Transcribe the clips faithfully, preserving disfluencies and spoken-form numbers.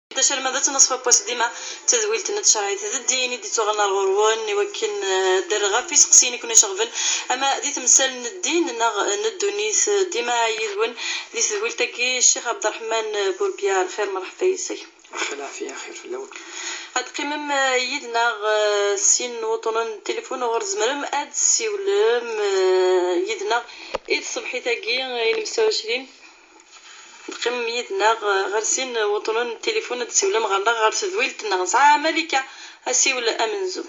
D acu arma d ass n ṣṣfa n wass dima d tadwilt n tcerɛit d ddin i d-ittuɣalen ar ɣur-wen, i wakken, eh, ad d-rreɣ ɣef iseqsiyen i ken-iceɣben, ama di temsal n ddin neɣ n ddunit, eh, dima yid-wen di tedwilt-agi, Ccix Ɛebderreḥman Burbiya. Lxir, merḥba yes-k. Lxir, lɛafiya, xir fell-awen. Ad teqqimem, eh, yid-neɣ, eh, sin n wuṭunen n tilifun uɣur tzemrem ad tessiwlem, eh, yid-neɣ i tṣebḥit-agi, eh, ilmesɛucrin. Teqqimem yid-neɣ, eh, ɣer sin wuṭunen n tilifun ad d-tessiwlem ɣer-neɣ ɣer tedwilt-nneɣ. Nesɛa Malika, asiwel amenzu.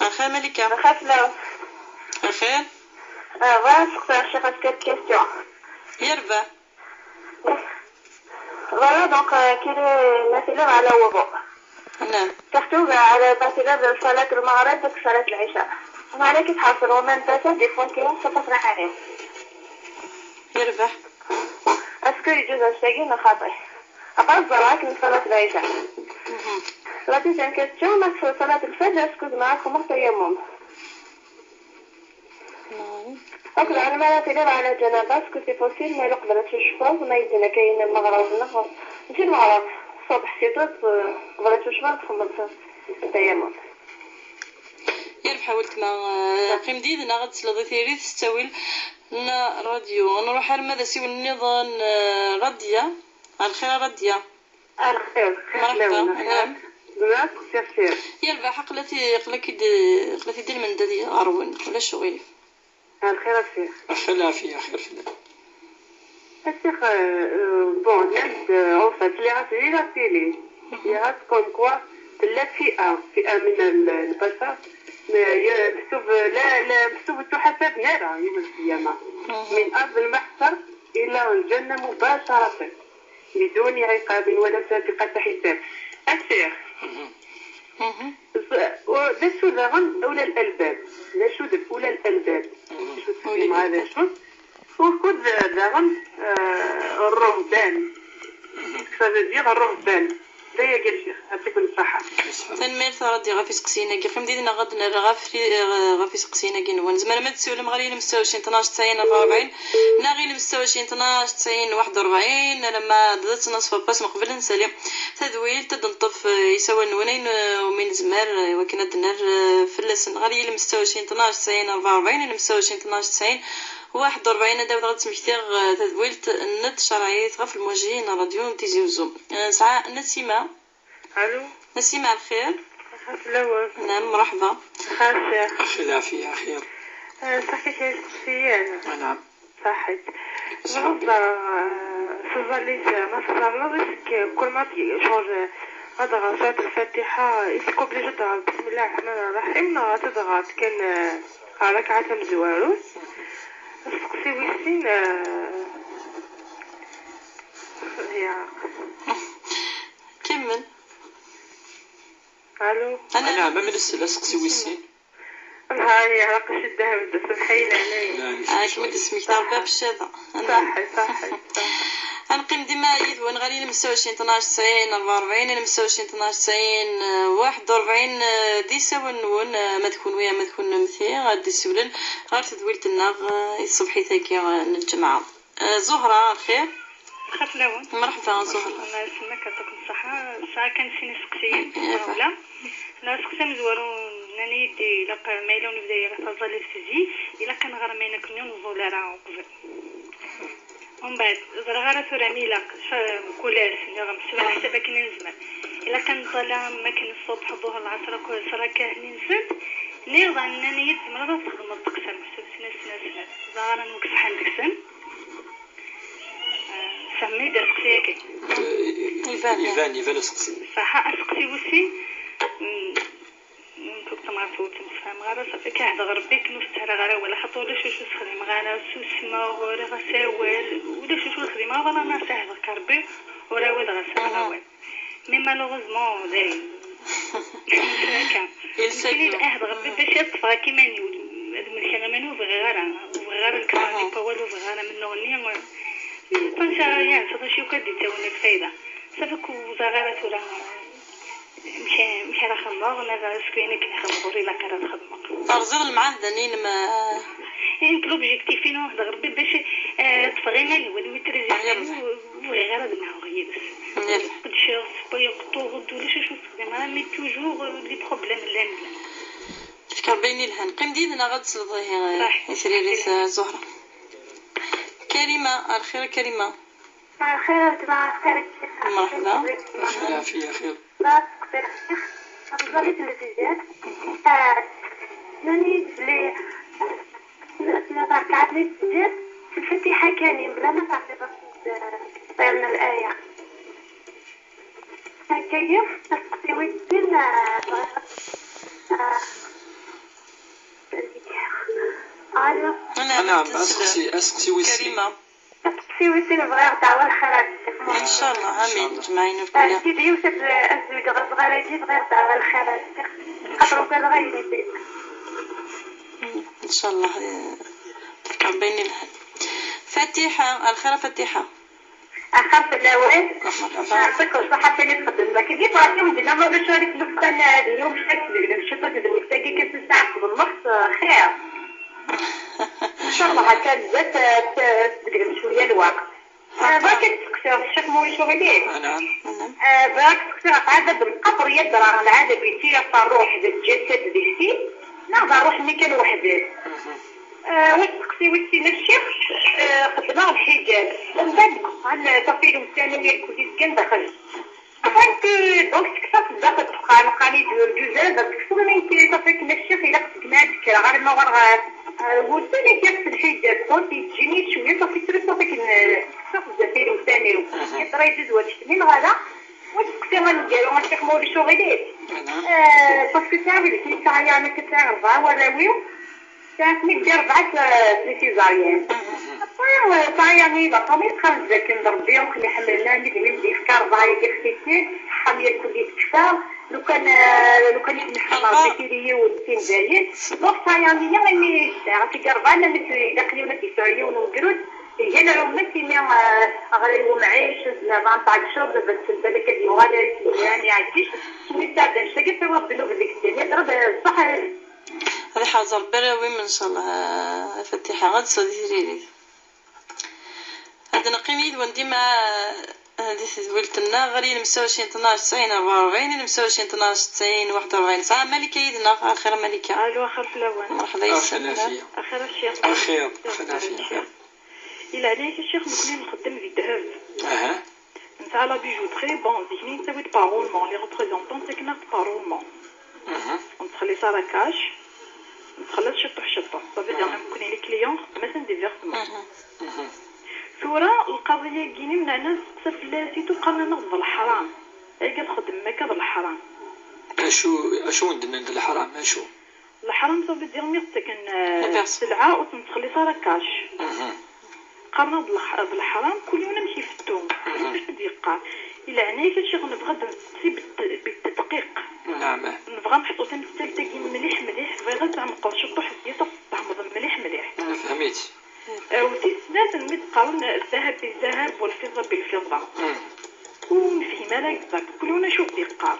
Axir Malika. Axir fell-awen. Axir. Ah, bɣiɣ ad seqsiɣ Ccix quelques questions. Yerbeḥ. Voilà, donc, euh, كاين مسألة على الوضوء. نعم. Surtout على مسألة صلاة المغرب وصلاة العشاء. وعلى كيف حاصل ومن بات des fois كاين صفة الحريم. يربح. Est-ce que يجوز هادشي ولا خاطي؟ أبا الزراك من صلاة العشاء. La deuxième question, ما في صلاة الفجر، est-ce que زعما خمر تيمم؟ نعم. أكل على ما لا تدير على جنابة، est-ce que c'est possible ما إلا قبلت الشفاف وما يدينا كاين المغرب، نعم. ماشي المغرب، الصبح سيتو قبلت الشفاف تخمم التيمم. Yerbeḥ a weltma, eh, qqim did-neɣ ad tesleḍ i tiririt s ttawil n rradyu. Nruḥ arma d asiwel nniḍen, eh, Radya. Ar lxir a Radya. Ar lxir, xir fell-awen, ar lxir. Dima teqsir xir. Yerbeḥ, aql-ak-id, aql-ak-id lmendad ɣer-wen, ulac uɣilif. Ar lxir a sir. Axir lɛafiya, xir fell-am. A sir, euh, euh, bon, nnan-d, euh, en fait, sliɣ-as di la télé. Sliɣ-as comme quoi tella fi'a, fi'a min al-, lbasar, euh, mektub, la, la, mektub ur ḥasaben ara yawm lqiyama. Min ard lmaḥṣar ila lǧanna mubacaratan. بدون عقاب ولا سابقة حساب. A sir. D acu daɣen أولى الألباب؟ D acu d أولى الألباب؟ D acu d-txedmem هذا الشيء؟ Wukud daɣen, euh, الرهبان؟ Ça veut dire الرهبان. D ayagi a ccix, يعطيكم الصحة. Tanemmirt a Radya ɣef iseqsiyen-agi. Qqim did-neɣ ad d-nerr ɣef, ɣef iseqsiyen-agi-nwen. Tzemrem ad d-tessiwlem ɣer yilem ستة وعشرين اثناش تسعين أربعة وأربعين neɣ yilem ستة وعشرين اثناش تسعين واحد وأربعين, alamma d ass n ṣṣfa n wass meqbel ad nsali tadwilt, ad d-neṭṭef, eh, isawalen-nwen ayen, eh, umi nezmer, eh, i wakken ad d-nerr, eh, fell-asen ɣer yilem ستة وعشرين اثناش تسعين أربعة وأربعين, yilem ستة وعشرين اثناش تسعين واحد وأربعين. Ad d-awiḍ ad d-smektiɣ, eh, tadwilt n tcerɛit ɣef lmuji n ṛṛadyu n Tizi Uzzu. Eh, nesɛa Nasima. ألو. نسيم، مساء الخير. مساء النور. نعم، مرحبا. مساء الخير. أخي العافية، خير. آه، صحيت يا سفيان. نعم. صحيت. صحيت. النهضة، آه، في الظليت ما تظلمش كل ما تجي شغل هذا غا سورة الفاتحة، يسكو بلي جدها بسم الله الرحمن الرحيم، نغا تضغط كان، آه، ركعة مزوارون. السقسي ويسين، آه، يا. كمل. ألو. أنا نعم، من السلة سقسي ويسين. الله يعرق شدها ودس الحيل علي. لا، مش آه، مش كما تسميك تاع الباب الشابة. صحي، صحي، صحي. غنقيم ديما يدوان غالي ل ستة وعشرين اثناش تسعين أربعة وأربعين، ل ستة وعشرين اثناش تسعين واحد وأربعين، آه، دي ساون نون، آه، ما تكون ويا ما تكون نمثي، غادي سولن غير تدويلت الناغ، آه، الصبحي تاكي، آه، الجمعة. آه، زهرة، الخير؟ الخير فلاون. مرحبا، زهرة. الله يسلمك، يعطيكم الصحة. الساعة كان شي نسقسي. إيه، إيه، ولا؟ لا، سقسي مزوارو، ناني يدي، إلا ق-، ما إلا ونبدا يلا تظل السجي، إلا كان غير ما ينكني ونزول راه قبل. ومن بعد، زرا غير ثورة ميلا، ش-، كولار، سني غير مسؤول على حسب كنا نزمر. إلا كان طلع ما كان الصبح، الظهر، العصر، كل صرا كاهنين سنت، نيضا ناني يد مرة تخدم الطقس، مسؤول سنة، سنة، سنة. زارا نوكس حال ديك سن. سمي دار سقسي كي. يبان، يبان، يبان سقسي. صح، اسقسي وسي. مم، مم، كنت ما عرفت تفهم غير صافي كيهضر ربي كنو ستهرى غير ولا حط ولا شو شو سخدم غانا سو سما ولا غساوال ولا شو شو سخدم غانا ما سهل كربي ولا ود غساوال. Mais malheureusement دايم. هكا. يمكن يتأهل ربي باش يطفى كيما نقول. هاد من كان ما نبغي غير أنا. نبغي غير الكراني باول وبغي غير منو غني. طنشا يا صافي شي وكدي تاونا الفايدة. صافي كوزا غير تورا. Mḥi ara xedmeɣ, ma d askuyen akken xedmeɣ ur ilaq ara ad xedmeɣ. Terẓiḍ lemɛahda-nni-inem? Nekk l'objectif-inu d Rebbi bac, eh, ṭṭfeɣ iman-iw, ad maîtriser iman-iw, ur bɣiɣ ara ad nehɣeɣ yid-s. Qedceɣ, ssewwayeɣ, qeṭṭuɣ-d, ulac acu ur ssexdimeɣ ara, mais toujours, eh, les problèmes llan, llan. Tefka Rebbi ayen ilhan. Qqim-d yid-neɣ ad tesleḍ ihi, eh, i tririt, eh, Zuhra. Karima, ar xir a Karima. مساء الخير يا جماعة الخير. مرحبا. العافية خير. بس خير. أفضل الفيديوهات. آه، يعني بلي، آه، ركعات لي الفجر في الفاتحة كاملين بلا ما تعطي بس، آه، من الآية. هكايا، تسقسي ويتين، آه، آه، ألو. نعم، أسقسي، أسقسي ويسي. كريمة. Siwit i lebɣi ɣer dɛwa lxir. Ncallah, amin, ǧemɛin akk. Sidi yiwet ad zewǧeɣ azɣar-agi, bɣiɣ dɛwa lxir. Xaṭer ugadeɣ ayen i d-, ncallah, eh, tefka Rebbi ayen ilhan. Fatiḥa, alxir a Fatiḥa. Axir fell-awen. Merḥba. Yeɛṭik ṣṣeḥḥa kan i txeddmem akken. Di Fransa ur d-nniɣ ma d acu ara k-nefkan ad yum cak deg lemcit akked wis-agi kan s saɛet d nnefs, xir. Ncallah akka zdat, eh, s-, sbeddlem cwiya lweqt. Eh, bɣiɣ ad k-steqsiɣ, ccix ma ulac uɣilif. Ah, naɛam. Eh, bɣiɣ ad k-steqsiɣ ɣef ɛadab lqebr, yeḍra lɛadab yettili ɣef ṛṛuḥ d lǧasad di sin, neɣ d ṛṛuḥ-nni kan weḥd-s? Eh, wasteqsi wis sin a ccix, eh, xedmeɣ lḥiǧab. Mbeɛd deg uxxam, eh, ṣafi lewsan-iw irkul izgan daxel. Qqant, donc, tekfa fell-aɣ ad tebqa, neqqar-iyi-d ur yeǧuz ara ad tekkseḍ, mi nekk, safi akken a ccix, ilaq segmi ad d-kkreɣ arma uɣaleɣ ɣer, ɣer wussan, i k-iɣef lḥiǧab, donc, yeǧǧini cwiya, safi ttrusuɣ akken, eh, tekfa fell-aɣ lewsan-iw. Yeḍra yeǧuz wannect-nni neɣ ala? Wa steqsi aneggaru, a ccix, ma ulac uɣilif. Eh, parce que sɛiɣ wid akken sɛiɣ, yeɛni, sɛiɣ rebɛa warraw-iw. Sɛiɣ-ten-id di rebɛa s, s les césariennes. Après, euh, sɛiɣ, yeɛni, la famille, qqaren-d dakken d Rebbi i ken-iḥemmlen, armi d win d-yefka rebɛa-agi xtitin, ṣṣeḥḥa mi irkul i tekfa, lukan, euh, lukan i kem-iḥemmel Rebbi tili yiwen, tin dayen. Donc, sɛiɣ, yeɛni, imi sɛiɣ agi rebɛa, armi d, ilaq yiwen ad d-yesɛu yiwen umegrud, iga lɛumma-s imi, euh, ɣer umɛic, zmaḍ, tɛeggceḍ, baba-tsen balak ad yuɣal ar iselman, iɛeggec, imi sɛiɣ-d annect-agi, tawiḍ ddnub deg ddin. Yeḍra-d, euh, ṣṣeḥ, ad iḥrez Rebbi arraw-im, ncallah, a Fatiḥa, ad tesɛuḍ tiririt. Ad neqqim yid-wen dima, eh, di tedwilt-nneɣ, ɣer yilem meyya u ɛecrin tnac tesɛin rebɛa u rebɛin, yilem meyya u ɛecrin tnac tesɛin waḥed u rebɛin. Tesɛa Malika yid-neɣ, axir a Malika. Alo, axir fell-awen. Merḥba yes-m. Axir a ccix. Axir, axir a ccix. Di leɛnaya-k a ccix, nekkni nxeddem di ddheb. Aha. Nesɛa la bijouterie, bon, zik-nni nettawi-d par roulement, les représentants ttaken-aɣ-d par roulement. Mhm. Ur nettxelliṣ ara cash, nettxelliṣ ciṭuḥ ciṭuḥ. Ça veut dire, mhm, nekkni les clients, xeddem-asen des versements. Mhm. Mhm. Tura, lqaḍi-agi-nni, meɛna nesteqsa fell-as, i tuqqaren-aneɣ-d d leḥram. Ayagi txeddmem akka d leḥram. Acu, acu i d-nnan d leḥram, acu? Leḥram, ça veut dire mi ɣ-ttaken, eh, sselɛa ur tt-nettxelliṣ ara cash. Mhm. Qqaren-aɣ-d leḥ-, d leḥram, kul yiwen amek ifettu. Mhm. Acu i d-yeqqar? I leɛnaya-k a ccix, nebɣa ad d-nesteqsi bit-, bitedqiq. Naɛam. Nebɣa ad neḥṣu tamsalt-agi mliḥ mliḥ, bɣiɣ ad tɛemqeḍ ciṭuḥ deg-s, ad tfehmeḍ mliḥ mliḥ. Nefhem-itt. Eh, u tis snat, mi d-qqaren ddheb bi ddheb, wa lfiḍa bi lfiḍa. Mm. Ur nefhim ara exact. Kul yiwen acu i d-yeqqar.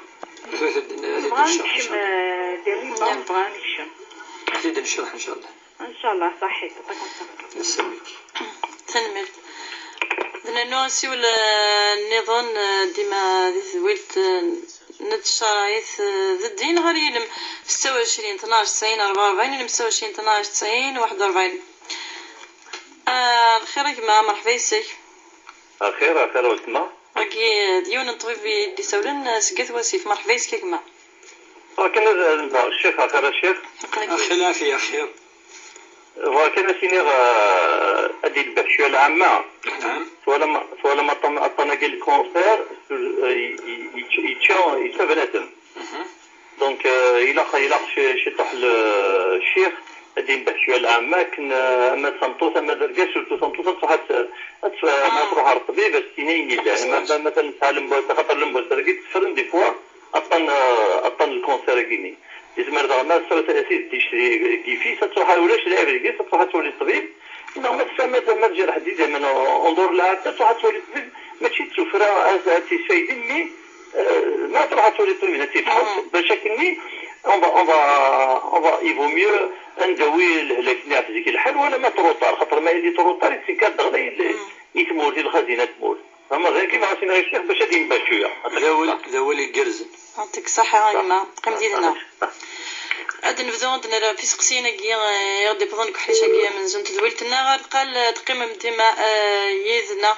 Nebɣa ad nekcem, eh, di rima, nebɣa ad nekcem. Ad t-id-ncreḥ, ncallah. Ncallah, ṣaḥit, ṭaṭa. Yesselmek. Tanemmirt. Ad nernu asiwel, eh, nniḍen, eh, dima di tedwilt, eh, n tcariɛt, eh, d ddin ɣer yilem setta u ɛecrin tnac tesɛin rebɛa u rebɛin, yilem setta u ɛecrin tnac tesɛin waḥed u rebɛin. Ah, lxir a gma, merḥba yes-k. Axir, axir a weltma. Wagi d yiwen n ṭṭbib i d-isawlen, eh, seg At Wasif. Merḥba yes-k a gma. Akken ad, ad ndeɣ ccix, axir a ccix. Aql-ak. Axir, lɛafiya, axir. Bɣiɣ kan ad s-iniɣ, eh, ad d-ilbeḥ cwiya lɛamma. Naɛam. Twalam, twalam aṭṭan, aṭṭan-agi lkanser, eh, i, i, yečča, yečča bnadem. Mhm. Donc, eh, ilaq, ilaq ci, ciṭuḥ l-, ccix, ad d-ilbeḥ cwiya lɛamma, akken, eh, ama d tameṭṭut, ama d argaz, surtout tameṭṭut, ad truḥ ad, ad, ad truḥ ɣer ṭṭbib, ad s-tini ayen yellan. Ma, ma, matalan, tesɛa lembuas, xaṭer lembuas-agi tteffren des fois, aṭṭan, eh, aṭṭan n lkanser-agi-nni. Yezmer daɣen ma tesɛa tiddict deg, deg yif-is, ad truḥ, ulac lɛib deg-s, ad truḥ ad twali ṭṭbib. Neɣ ma tesɛa, ma, ma tjerḥ-d idammen, en dehors lɛafya, ad truḥ ad twali ṭṭbib. Mačči d tuffra ad, ad tt-isfayden, mais Euh, ma truḥ ad tuli ṭṭbib ad tt-id-tḥuss, bac akkenni, on va, on va, on va, il vaut mieux ad ndawi lehlak-nni ɣef zik lḥal, wala ma trop tard, xaṭer ma yili trop tard, yettenkar-d ɣlayel i tmurt, i lxazina n tmurt. Ama d akken ɣas yenɣa ccix bac ad yembac cwiya. D awal, d awal igerrzen. Yeɛṭik ṣṣeḥḥa a gma, qqim did-neɣ. Ad nebdu ad nerr ɣef iseqsiyen-agi, eh, i ɣ-d-iwwḍen deg uḥric-agi amenzu n tedwilt-nneɣ, ar lqal, eh, teqqimem dima, eh, yid-neɣ.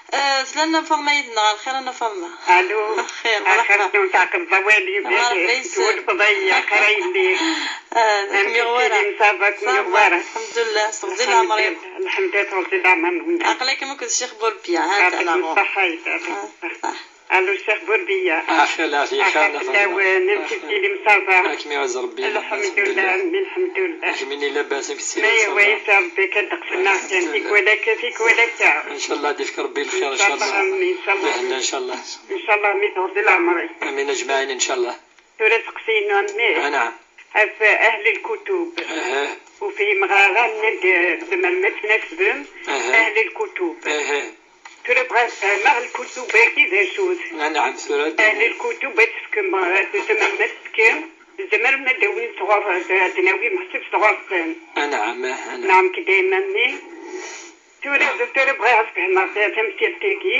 Eh, tella Nna Faḍma yid-neɣ, ar lxir a Nna Faḍma. Allo. Xir, axir merḥba. Tɛeqbeḍ awal-iw, Merḥba yis-s. Twulfeḍ-iyi, axir a yelli. Eh, amek kem-yuɣ wara? Kem-yuɣ wara? Lḥemdullah, s Ṛebbi leɛmer-im. Lḥemdullah, Ṛebbi leɛmer-nwen. Aql-ikem akked Ccix Burbiya, ha, Ṛebbi ta, neɣ? Ṣṣeḥḥa, ah, ṣṣeḥḥa. Allo, Ccix Burbiya. Axir, lɛafya, axir, lɛafya. Fell-awen, amek i tettili, ça va? Ad kem-iɛuzz Ṛebbi. Lḥemdullah, lḥemdullah. Amek i labas, amek tettili? Ma yehwa-yas Ṛebbi kan ddeqs-nneɣ kan, tikwal akka, tikwal akka. Ncallah ad d-ifk Ṛebbi lxir, ncallah. Ncallah, amin, ncallah. Lehna, ncallah. Ncallah, mi tɣeddi leɛmer-ik. Amin, ajmaɛin, ncallah. Tura seqsi-inu, a mmi. Anɛam. Ɣef ahl lkutub. Aha. Ur fhimeɣ ara, nnan-d tzemrem ad tnasbem ahl lkutub. Aha. Tura bɣiɣ ad fehmeɣ lkutub-agi d acu-t. Anɛam, tura. Ahl lkutub ad tefkem, tzemrem ad tefkem, tzemrem ad d-tawim sɣur, ad d-nawim meḥsub sɣur-sen. Anɛam, aha, anɛam. Neɣ nekk dayma-nni. Tura, tura bɣiɣ ad fehmeɣ ta-, tamsirt-agi.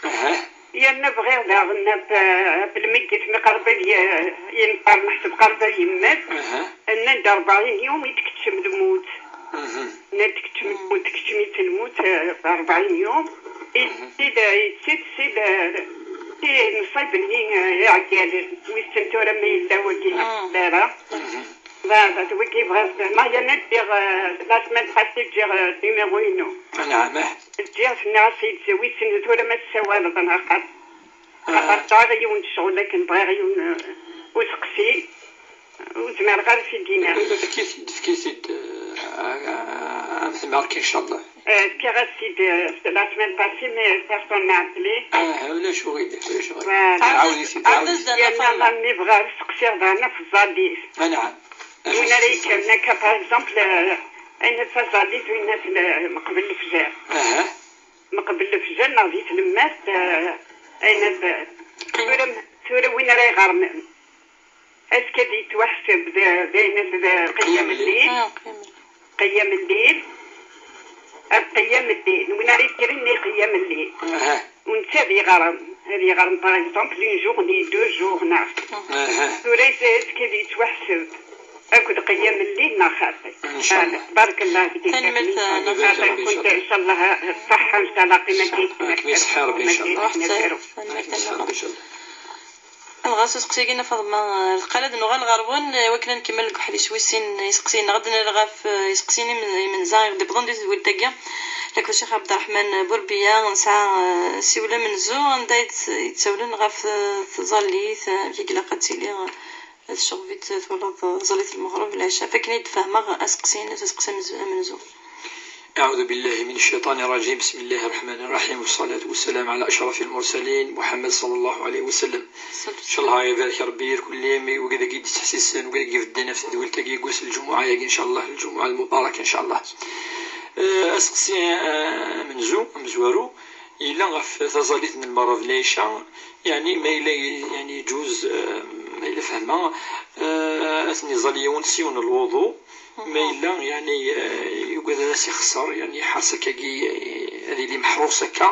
Aha. Yerna bɣiɣ daɣen ɣef, ɣef lmeyyet mi qerreb ad y-, yenṭer, meḥsub qerreb ad yemmet. Aha. Nnan-d rebɛin yum i d-tkeččem lmut. Mhm. Nnan-d tkeččem lmut, tkeččem-itt lmut, eh, rebɛin yum. Mhm. Yettid, yettid, yettid, eh, ti nṣib-nni, eh, iɛeggalen. Wissen tura ma yella wagi neɣ ur yella ara. Mhm. Beɛd, d wigi bɣiɣ ad fehmeɣ, yerna ǧǧiɣ, eh, la semaine passée ǧǧiɣ, eh, numéro-inu. Anɛam, ah. Ǧǧiɣ-t, nniɣ-as i yezzawi-tt, tura ma tessawaleḍ neɣ xaṭ. Ah. Xaṭer sɛiɣ yiwen n ccɣel akken bɣiɣ yiwen, eh, useqsi, ur zmireɣ ara ad t-id-iniɣ. Efk-it-id, efk-it-id, eh, a, a, a, am tmerki, ncallah. Eh, fkiɣ-as-t-id, eh, la semaine passée, mais personne n'a appelé. Ah, ulac uɣilif, ulac uɣilif. Voilà. Ɛawed-it-id, ɛawed-it-id. Yerna ma mi bɣiɣ ad seqsiɣ daɣen ɣef tẓallit. Anɛam. Win ara yekkren akka, par exemple, eh, ayen taẓallit, win at l-, meqbel lefjer. Aha. Meqbel lefjer neɣ di tlemmast, eh, ayen at, tura, tura win ara iɣermen. Azekka ad yettwaḥseb d, d ayen, d qiyam lleyl. Ah, qiyam lleyl. Qiyam lleyl. Ad qiyam lleyl. Win ara yekkren i qiyam lleyl. Aha. U netta ad yeɣrem. Ad yeɣrem, par exemple, une journée, deux jours, neɣ. Aha. Tura azekka ad yettwaḥseb akked qiyam lleyl neɣ xaṭi. Ncallah. Voilà. Tabarek Allah fik. Tanemmirt, ncallah. Ncallah, ncallah, ṣṣeḥḥa, ncallah, qima. Ad kem-iṣeḥḥi Ṛebbi, ncallah. Ad kem-iṣeḥḥi Ṛebbi, ncallah. Dɣa s useqsi-agi n Faḍma, eh, lqal ad nuɣal ɣer-wen, eh, iwakken ad nkemmel deg uḥric wis sin n yiseqsiyen-nneɣ. Ad d-nerr ɣef, eh, yiseqsiyen im-, imenza i ɣ-d-iwwḍen di tedwilt-agi. Akked Ccix Ɛebderreḥman Burbiya, nesɛa, eh, asiwel amenzu anda i d-, i d-ssawlen ɣef, eh, tẓallit, eh, amek i ilaq ad tili, eh, tceɣb-itt, eh, twalaḍ, eh, tẓallit n lmeɣreb, lɛica. F akken i d-fehmeɣ aseqsi-ines, aseqsi amenzu. أعوذ بالله من الشيطان الرجيم. بسم الله الرحمن الرحيم. والصلاة والسلام على أشرف المرسلين محمد صلى الله عليه وسلم. Ncallah ibarek Ṛebbi irkelli, mi wigad-agi d-ittḥessisen, wigad-agi ibedden ɣef tedwilt-agi, deg wass n lǧumuɛa-agi, ncallah, lǧumuɛa lmubaraka, ncallah. Eh, aseqsi, eh, amenzu, amezwaru, yella ɣef taẓallit n lmeɣreb, lɛica, yeɛni ma yella, yeɛni yeǧuz, eh, ma yella fehmeɣ, eh, ad ten-iẓẓal yiwen s yiwen n lwuḍu, ma yella, yeɛni, eh, yugad ad as-ixṣer, yeɛni, iḥerṣ akkagi, eh, ad yili meḥruṣ akka,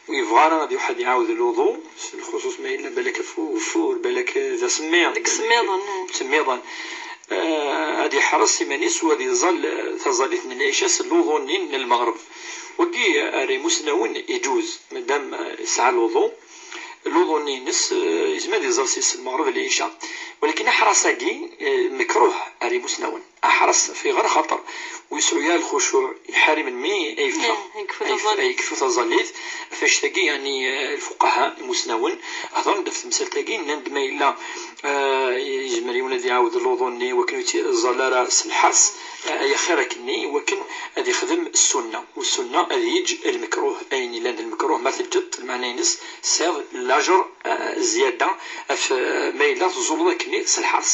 ur yebɣi ara ad iruḥ ad iɛawed lwuḍu, s lxuṣuṣ ma yella balak ɣef ugeffur, balak d asemmiḍ. Deg isemmiḍen, eh. Isemmiḍen. Eh, ad iḥreṣ iman-is u ad iẓẓal, eh, taẓallit n lɛica s lwuḍu-nni n lmeɣreb. Wagi, eh, ar imusnawen iǧuz, madam, eh, yesɛa lwuḍu, lwuḍu-nni-ines, eh, yezmer ad iẓẓal s, s lmeɣreb d lɛica. Walakin aḥraṣ-agi, eh, mekruh ar imusnawen. Aḥraṣ fi ɣer xaṭer ur yesɛu ara lxucuɛ, iḥar imenmi ay yeffeɣ, eh, yekfu taẓallit. Ay yekfu taẓallit. Ɣef wannect-agi, yeɛni, eh, lfuqaha, imusnawen, hedren-d ɣef temsalt-agi, nnan-d ma yella, eh, yezmer yiwen ad iɛawed lwuḍu-nni, wakken ur yettẓall ara s lḥerṣ, eh, ay axir akkenni, wakken ad ixdem ssunna. U ssunna ad yeǧǧ lmekruh, ayen yellan d lmekruh, ma teǧǧeḍ-t, lmeɛna-ines tesɛiḍ laǧer, eh, zzyada ɣef, eh, ma yella teẓẓulleḍ akkenni s lḥerṣ.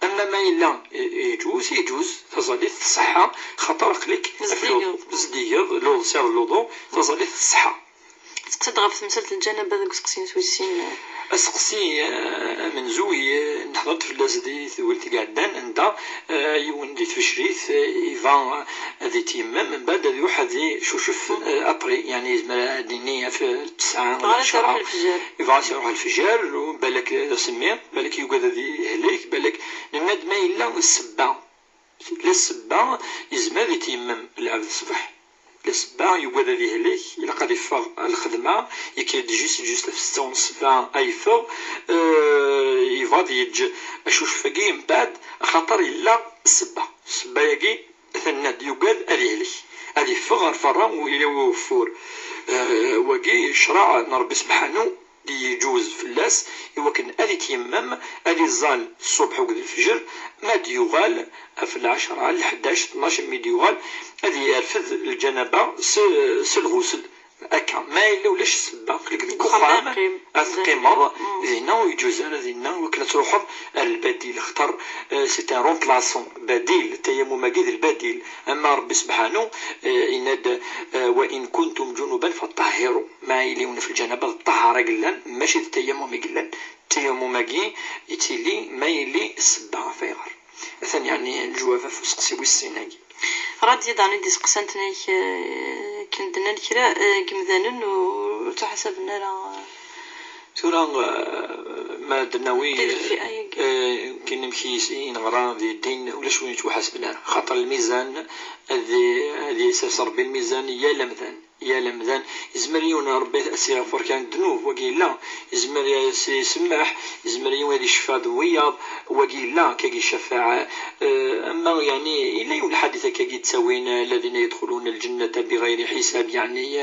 Ama ma yella, eh, yeǧuz, yeǧuz, taẓallit tṣeḥḥa, xaṭer aql-ik ɣef lwuḍu. Zeddigeḍ. Zeddigeḍ, lwuḍu, tesɛiḍ lwuḍu, taẓallit tṣeḥḥa. Teqsiḍ ɣef temsalt n lǧanaba deg useqsi-ines wis sin. Aseqsi, eh, amenzu, eh, nehḍer-d fell-as di tewrirt i iɛeddan, anda, eh, yiwen di tfecrit, eh, iba ad itiyemmem, mbeɛd ad iruḥ ad icucef, eh, après, yeɛni yezmer ad d-nini ɣef ttesɛa neɣ ɛecra. Yebɣa ad iruḥ lefjer, u balak d asemmiḍ, balak yugad ad ihlek, balak nenna-d ma yella ssebba. La ssebba, yezmer ad itiyemmem lɛebd ṣṣbeḥ. La ssebba, yugad ad ihlek, ilaq ad iffeɣ ɣer lxedma, yekker-d juste, juste ɣef ssetta u nsef ay yeffeɣ, eh, yebɣa ad yeǧǧ acucef-agi mbeɛd, axaṭer yella ssebba. Ssebba-agi, atan-d, yugad ad ihlek, ad iffeɣ ɣer berra u yella ugeffur. Eh, wagi, ccṛeɛ n Ṛebbi sebḥanu, d-yeǧuz fell-as, iwakken ad itiyemmem, ad iẓẓal ṣṣubḥ akked lefjer, ma d-yuɣal ɣef lɛecṛa, lḥdac, tnac, mi d-yuɣal, ad yerfed lǧanaba s, s lɣusl. Akka, ma yella ulac ssebba, aql-ik deg uxxam, ad teqqimeḍ, dinna ur yeǧuz ara, dinna iwakken ad truḥeḍ ar lbadil, xaṭer, eh, c'est un remplaçant, badil, tayamum-agi d lbadil. Ama Ṛebbi sebḥanu, eh, yenna-d, eh, "Wa in kuntum junuban faṭṭahhiru." Ma yili ɣef lǧanaba d ṭṭahara i yellan, mačči d tayamum i yellan. Tayamum-agi yettili ma yili ssebba ɣef ayɣer. Atan yeɛni leǧwab ɣef useqsi wis sin-agi. Rad yeḍan i d-iseqsan tnek, eh, akken d-nnan kra, eh, n yimdanen ur ttwaḥasaben ara. Tura, eh, ma d-nawi, eh, akken amek i neɣra di ddin, ulac win yettwaḥasben ara. Xaṭer lmizan, ad, ad yessers Ṛebbi lmizan i yal amdan. Yal amdan, yezmer yiwen Ṛebbi ad s-iɣfer kan ddnub, wagi yella, yezmer ad s-isemmeḥ, yezmer yiwen ad iceffa d wiyaḍ, wagi yella, akkagi icafeɛ. Eh, ama, yeɛni, yella yiwen lḥadit akkagi d-ttawin, eh, "الذين يدخلون الجنة بغير حساب", yeɛni,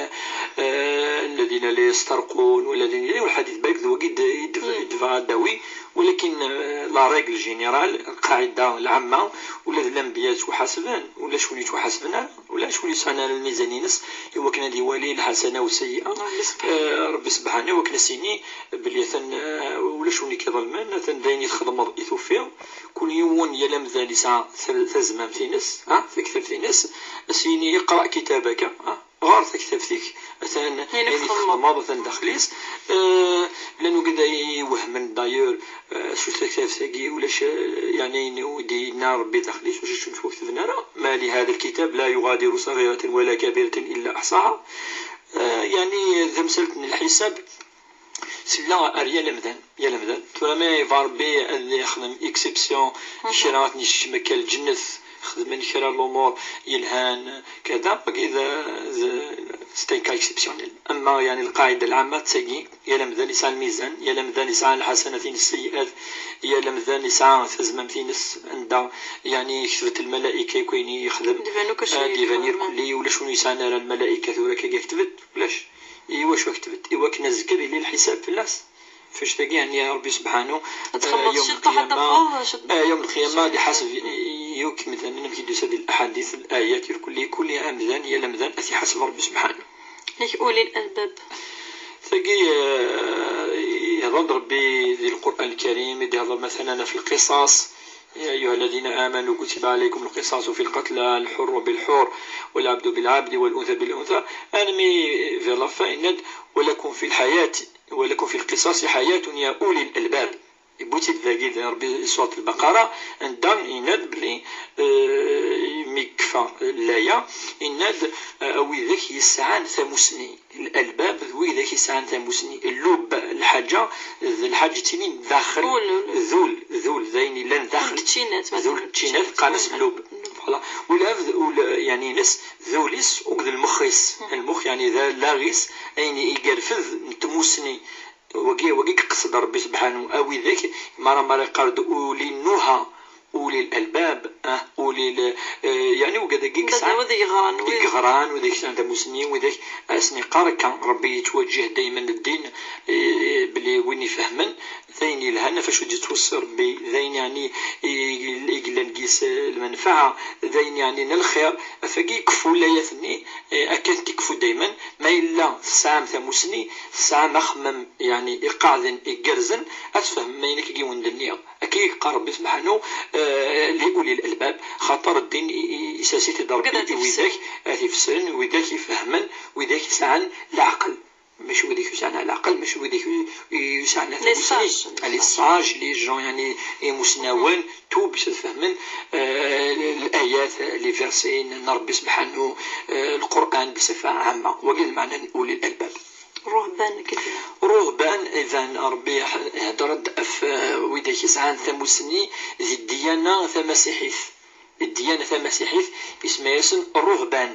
eh, "الذين لا يسترقون"، والذين، yella yiwen lḥadit, balak d wagi d-, i d-, i d-, i d-, ad d-awi, walakin, eh, la règle générale, lqaɛida lɛamma, ula d lanbiya ttwaḥasben, ulac win yettwaḥasben ara. Ulac win yesɛan ara lmizan-ines i wakken ad iwali lḥasana u seyyi'a. Ṛebbi sebḥanu. Eh, Ṛebbi sebḥanu, i wakken ad s-yini belli atan, eh, ulac win i k-iḍelmen, atan d ayen i txedmeḍ i tufiḍ. Kul yiwen, yal amdan yesɛa ta-, tazmamt-ines, ha, taktabt-ines, ad s-yini "اقرأ كتابك", ha, ɣer taktabt-ik, atan ayen i txedmeḍ, atan daxel-is. Eh, llan wigad ay iwehmen, d'ailleurs, Eh, s taktabt-agi ulac, eh, yeɛni ayen i d-yenna Ṛebbi daxel-is, ulac acu ur t-ketben ara. "ما لهذا الكتاب لا يغادر صغيرة ولا كبيرة إلا أحصاها." Eh, yeɛni tamsalt n lḥisab tella ar yal amdan, yal amdan. Tura ma yebɣa Ṛebbi ad yexdem exception, kra ad ten-yekcem akka lǧennet, xedmen kra lumuṛ yelhan, kada, wagi d, d, c'est un cas exceptionnel. Ama, yeɛni, lqaɛida lɛamma d tagi, yal amdan yesɛa lmizan, yal amdan yesɛa lḥasanat-ines, seyyi'at, yal amdan yesɛa tazmamt-ines, anda, yeɛni, ketbet lmalayika akk ayen i yexdem. Ad d-iban akk acu i yexdem. Ad d-iban irkelli, ulac win ur yesɛan ara lmalayika tura akka ketbet, ulac. I wacu ketbet? I wakken azekka ad yili lḥisab fell-as. F annect-agi, yeɛni, Ṛebbi sebḥanu, ad txemmeḍ, eh, yawm ciṭṭaḥ ad lqiyama, tafeḍ, ciṭṭaḥ. Eh, yawm lqiyama ad iḥaseb i-, i-, yakk imdanen, amek i d-yusa di laḥadit, layat, irkelli, kul amdan, yal amdan, ad t-iḥaseb Ṛebbi sebḥanu. Nek ulil albab. Tagi, eh, ihḍer-d Ṛebbi di Lqur'an Lkarim, i d-ihḍer, matalan, ɣef lqisas, يا أيها الذين آمنوا كتب عليكم القصاص في القتلى، الحر بالحر، والعبد بالعبد، والأنثى بالأنثى. Armi vers la fin, yenna-d: "ولكم في الحياة، ولكم في القصاص حياة يا أولي الألباب." Yewwi-tt-id dagi d Ṛebbi di Surat Lbaqara, anda yenna-d belli, eh, mi yekfa laya, yenna-d, eh, a widak yesɛan tamusni. Lalbab d widak yesɛan tamusni. Llub, lḥaǧa, d lḥaǧa yettinin daxel. Ul, ul. D ul, d ul, d ayen yellan daxel. Ul n tčinat, d ul n tčinat, qqaren-as llub. Voilà. Ula d ul, yeɛni, ines, d ul-is akked lmex-is. Lmex, yeɛni, d allaɣ-is, ayen i yerfed n tmusni. Wagi, wagi yeqsed Ṛebbi sebḥanu, a widak, mara, mara yeqqar-d uli nnuha, uli lalbab, ah, uli l-, eh, yeɛni wigad-agi i yesɛan, wid i yeɣran, i wid yeɣran, wid i yesɛan tamusni, widak, ad asen-yeqqar akka, Ṛebbi yettwaǧǧih daymen ddin, eh, belli win ifehmen, d ayen yelhan, ɣef acu d-yettweṣṣi Ṛebbi, d ayen yeɛni i, i yellan deg-s, eh, lmenfaɛa, d ayen yeɛni n lxir, ɣef wagi yekfu layat-nni, eh, akka ad t-yekfu daymen, ma yella tesɛam tamusni, tesɛam axemmem, yeɛni iqaɛden, igerrzen, ad tfehmem ayen akka i wen-d-nniɣ. Akka i yeqqar Ṛebbi sebḥanu, eh, li ulil albab, xaṭer ddin i, i, isers-it-id Ṛebbi i widak ad t-ifesren, widak ifehmen, widak yesɛan leɛqel. Mačči wid i yusɛan ɛlaqel, mačči wid i yusɛan les sages, les sages, les gens, yani, imusnawen, tout, bac ad fehmen, euh, les ayats, les versets n Rebbi subḥanahu, euh, Lqur'an, bṣifa ɛamma. Wagi d lmeɛna n ulil albab. Ruhban, ruhban, iban Rebbi ihedder-d ɣef, euh, widak yesɛan tamusni di ddiyana tamasiḥit. Ddiyana tamasiḥit isemma-yasen ṛṛuhban.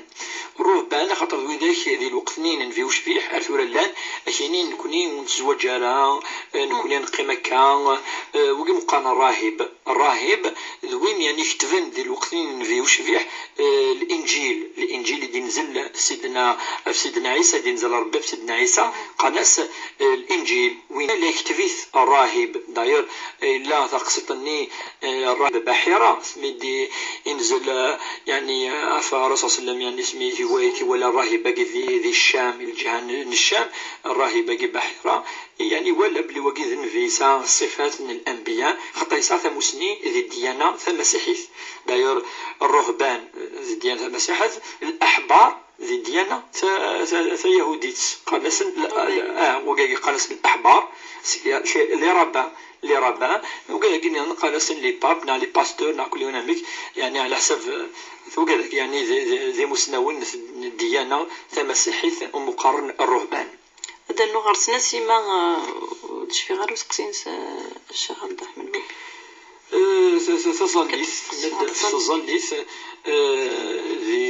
Ṛṛuhban, axaṭer d widak di lweqt-nni n Nnbi ucbiḥ ar tura llan, akini nekni ur nettezwaǧ ara, eh, nekni ad neqqim akka, eh, wigi meqqaren ṛṛahib. Ṛṛahib d win, yani, ketben di lweqt-nni n Nnbi ucbiḥ, eh, Linǧil. Linǧil i d-inzel Sidna, ɣef Sidna Ɛisa, i d-inzel Ṛebbi ɣef Sidna Ɛisa, qqaren-as, eh, Linǧil. Win la yekteb-it ṛṛahib. D'ailleurs, yella taqsiṭ-nni, eh, ṛṛahib Baḥira, asmi d-inzel, eh, yani, eh, ɣef Ṛṛasul ṣalla Llahu ɛalayhi wa sallam, yani, asmi i iwa-, i iwala ṛṛahib-agi di, di Ccam, lǧiha n, n Ccam, ṛṛahib-agi Baḥira, yani, iwala belli wagi d nnbi, yesɛa ṣṣifat n lanbiya, xaṭer yesɛa tamusni di ddiyana tamasiḥit. D'ailleurs, ṛṛuhban, eh, di ddiyana tamasiḥit, laḥbar, di ddiyana ta-, ta-, tayahudit, qqaren-asen l-, ah, wagagi qqaren-asen laḥbar, c'est les rabbins, les rabbins, wagagi nniḍen qqaren-asen les papes, neɣ les pasteurs, neɣ kulli win amek, yani, ɛla ḥsab, eh, wagad-agi, yani, d, d, d imusnawen n ddiyana tamasiḥit, umi qqaren ṛṛuhban. Ad d-rnuɣ ɣer-sen asima, eh, ur d-cfiɣ ara useqsi-ines, eh, Ccix Ɛebd Ṛṛeḥman Bubi. Eh, ta-, ta-, taẓallit, taẓallit, eh, di,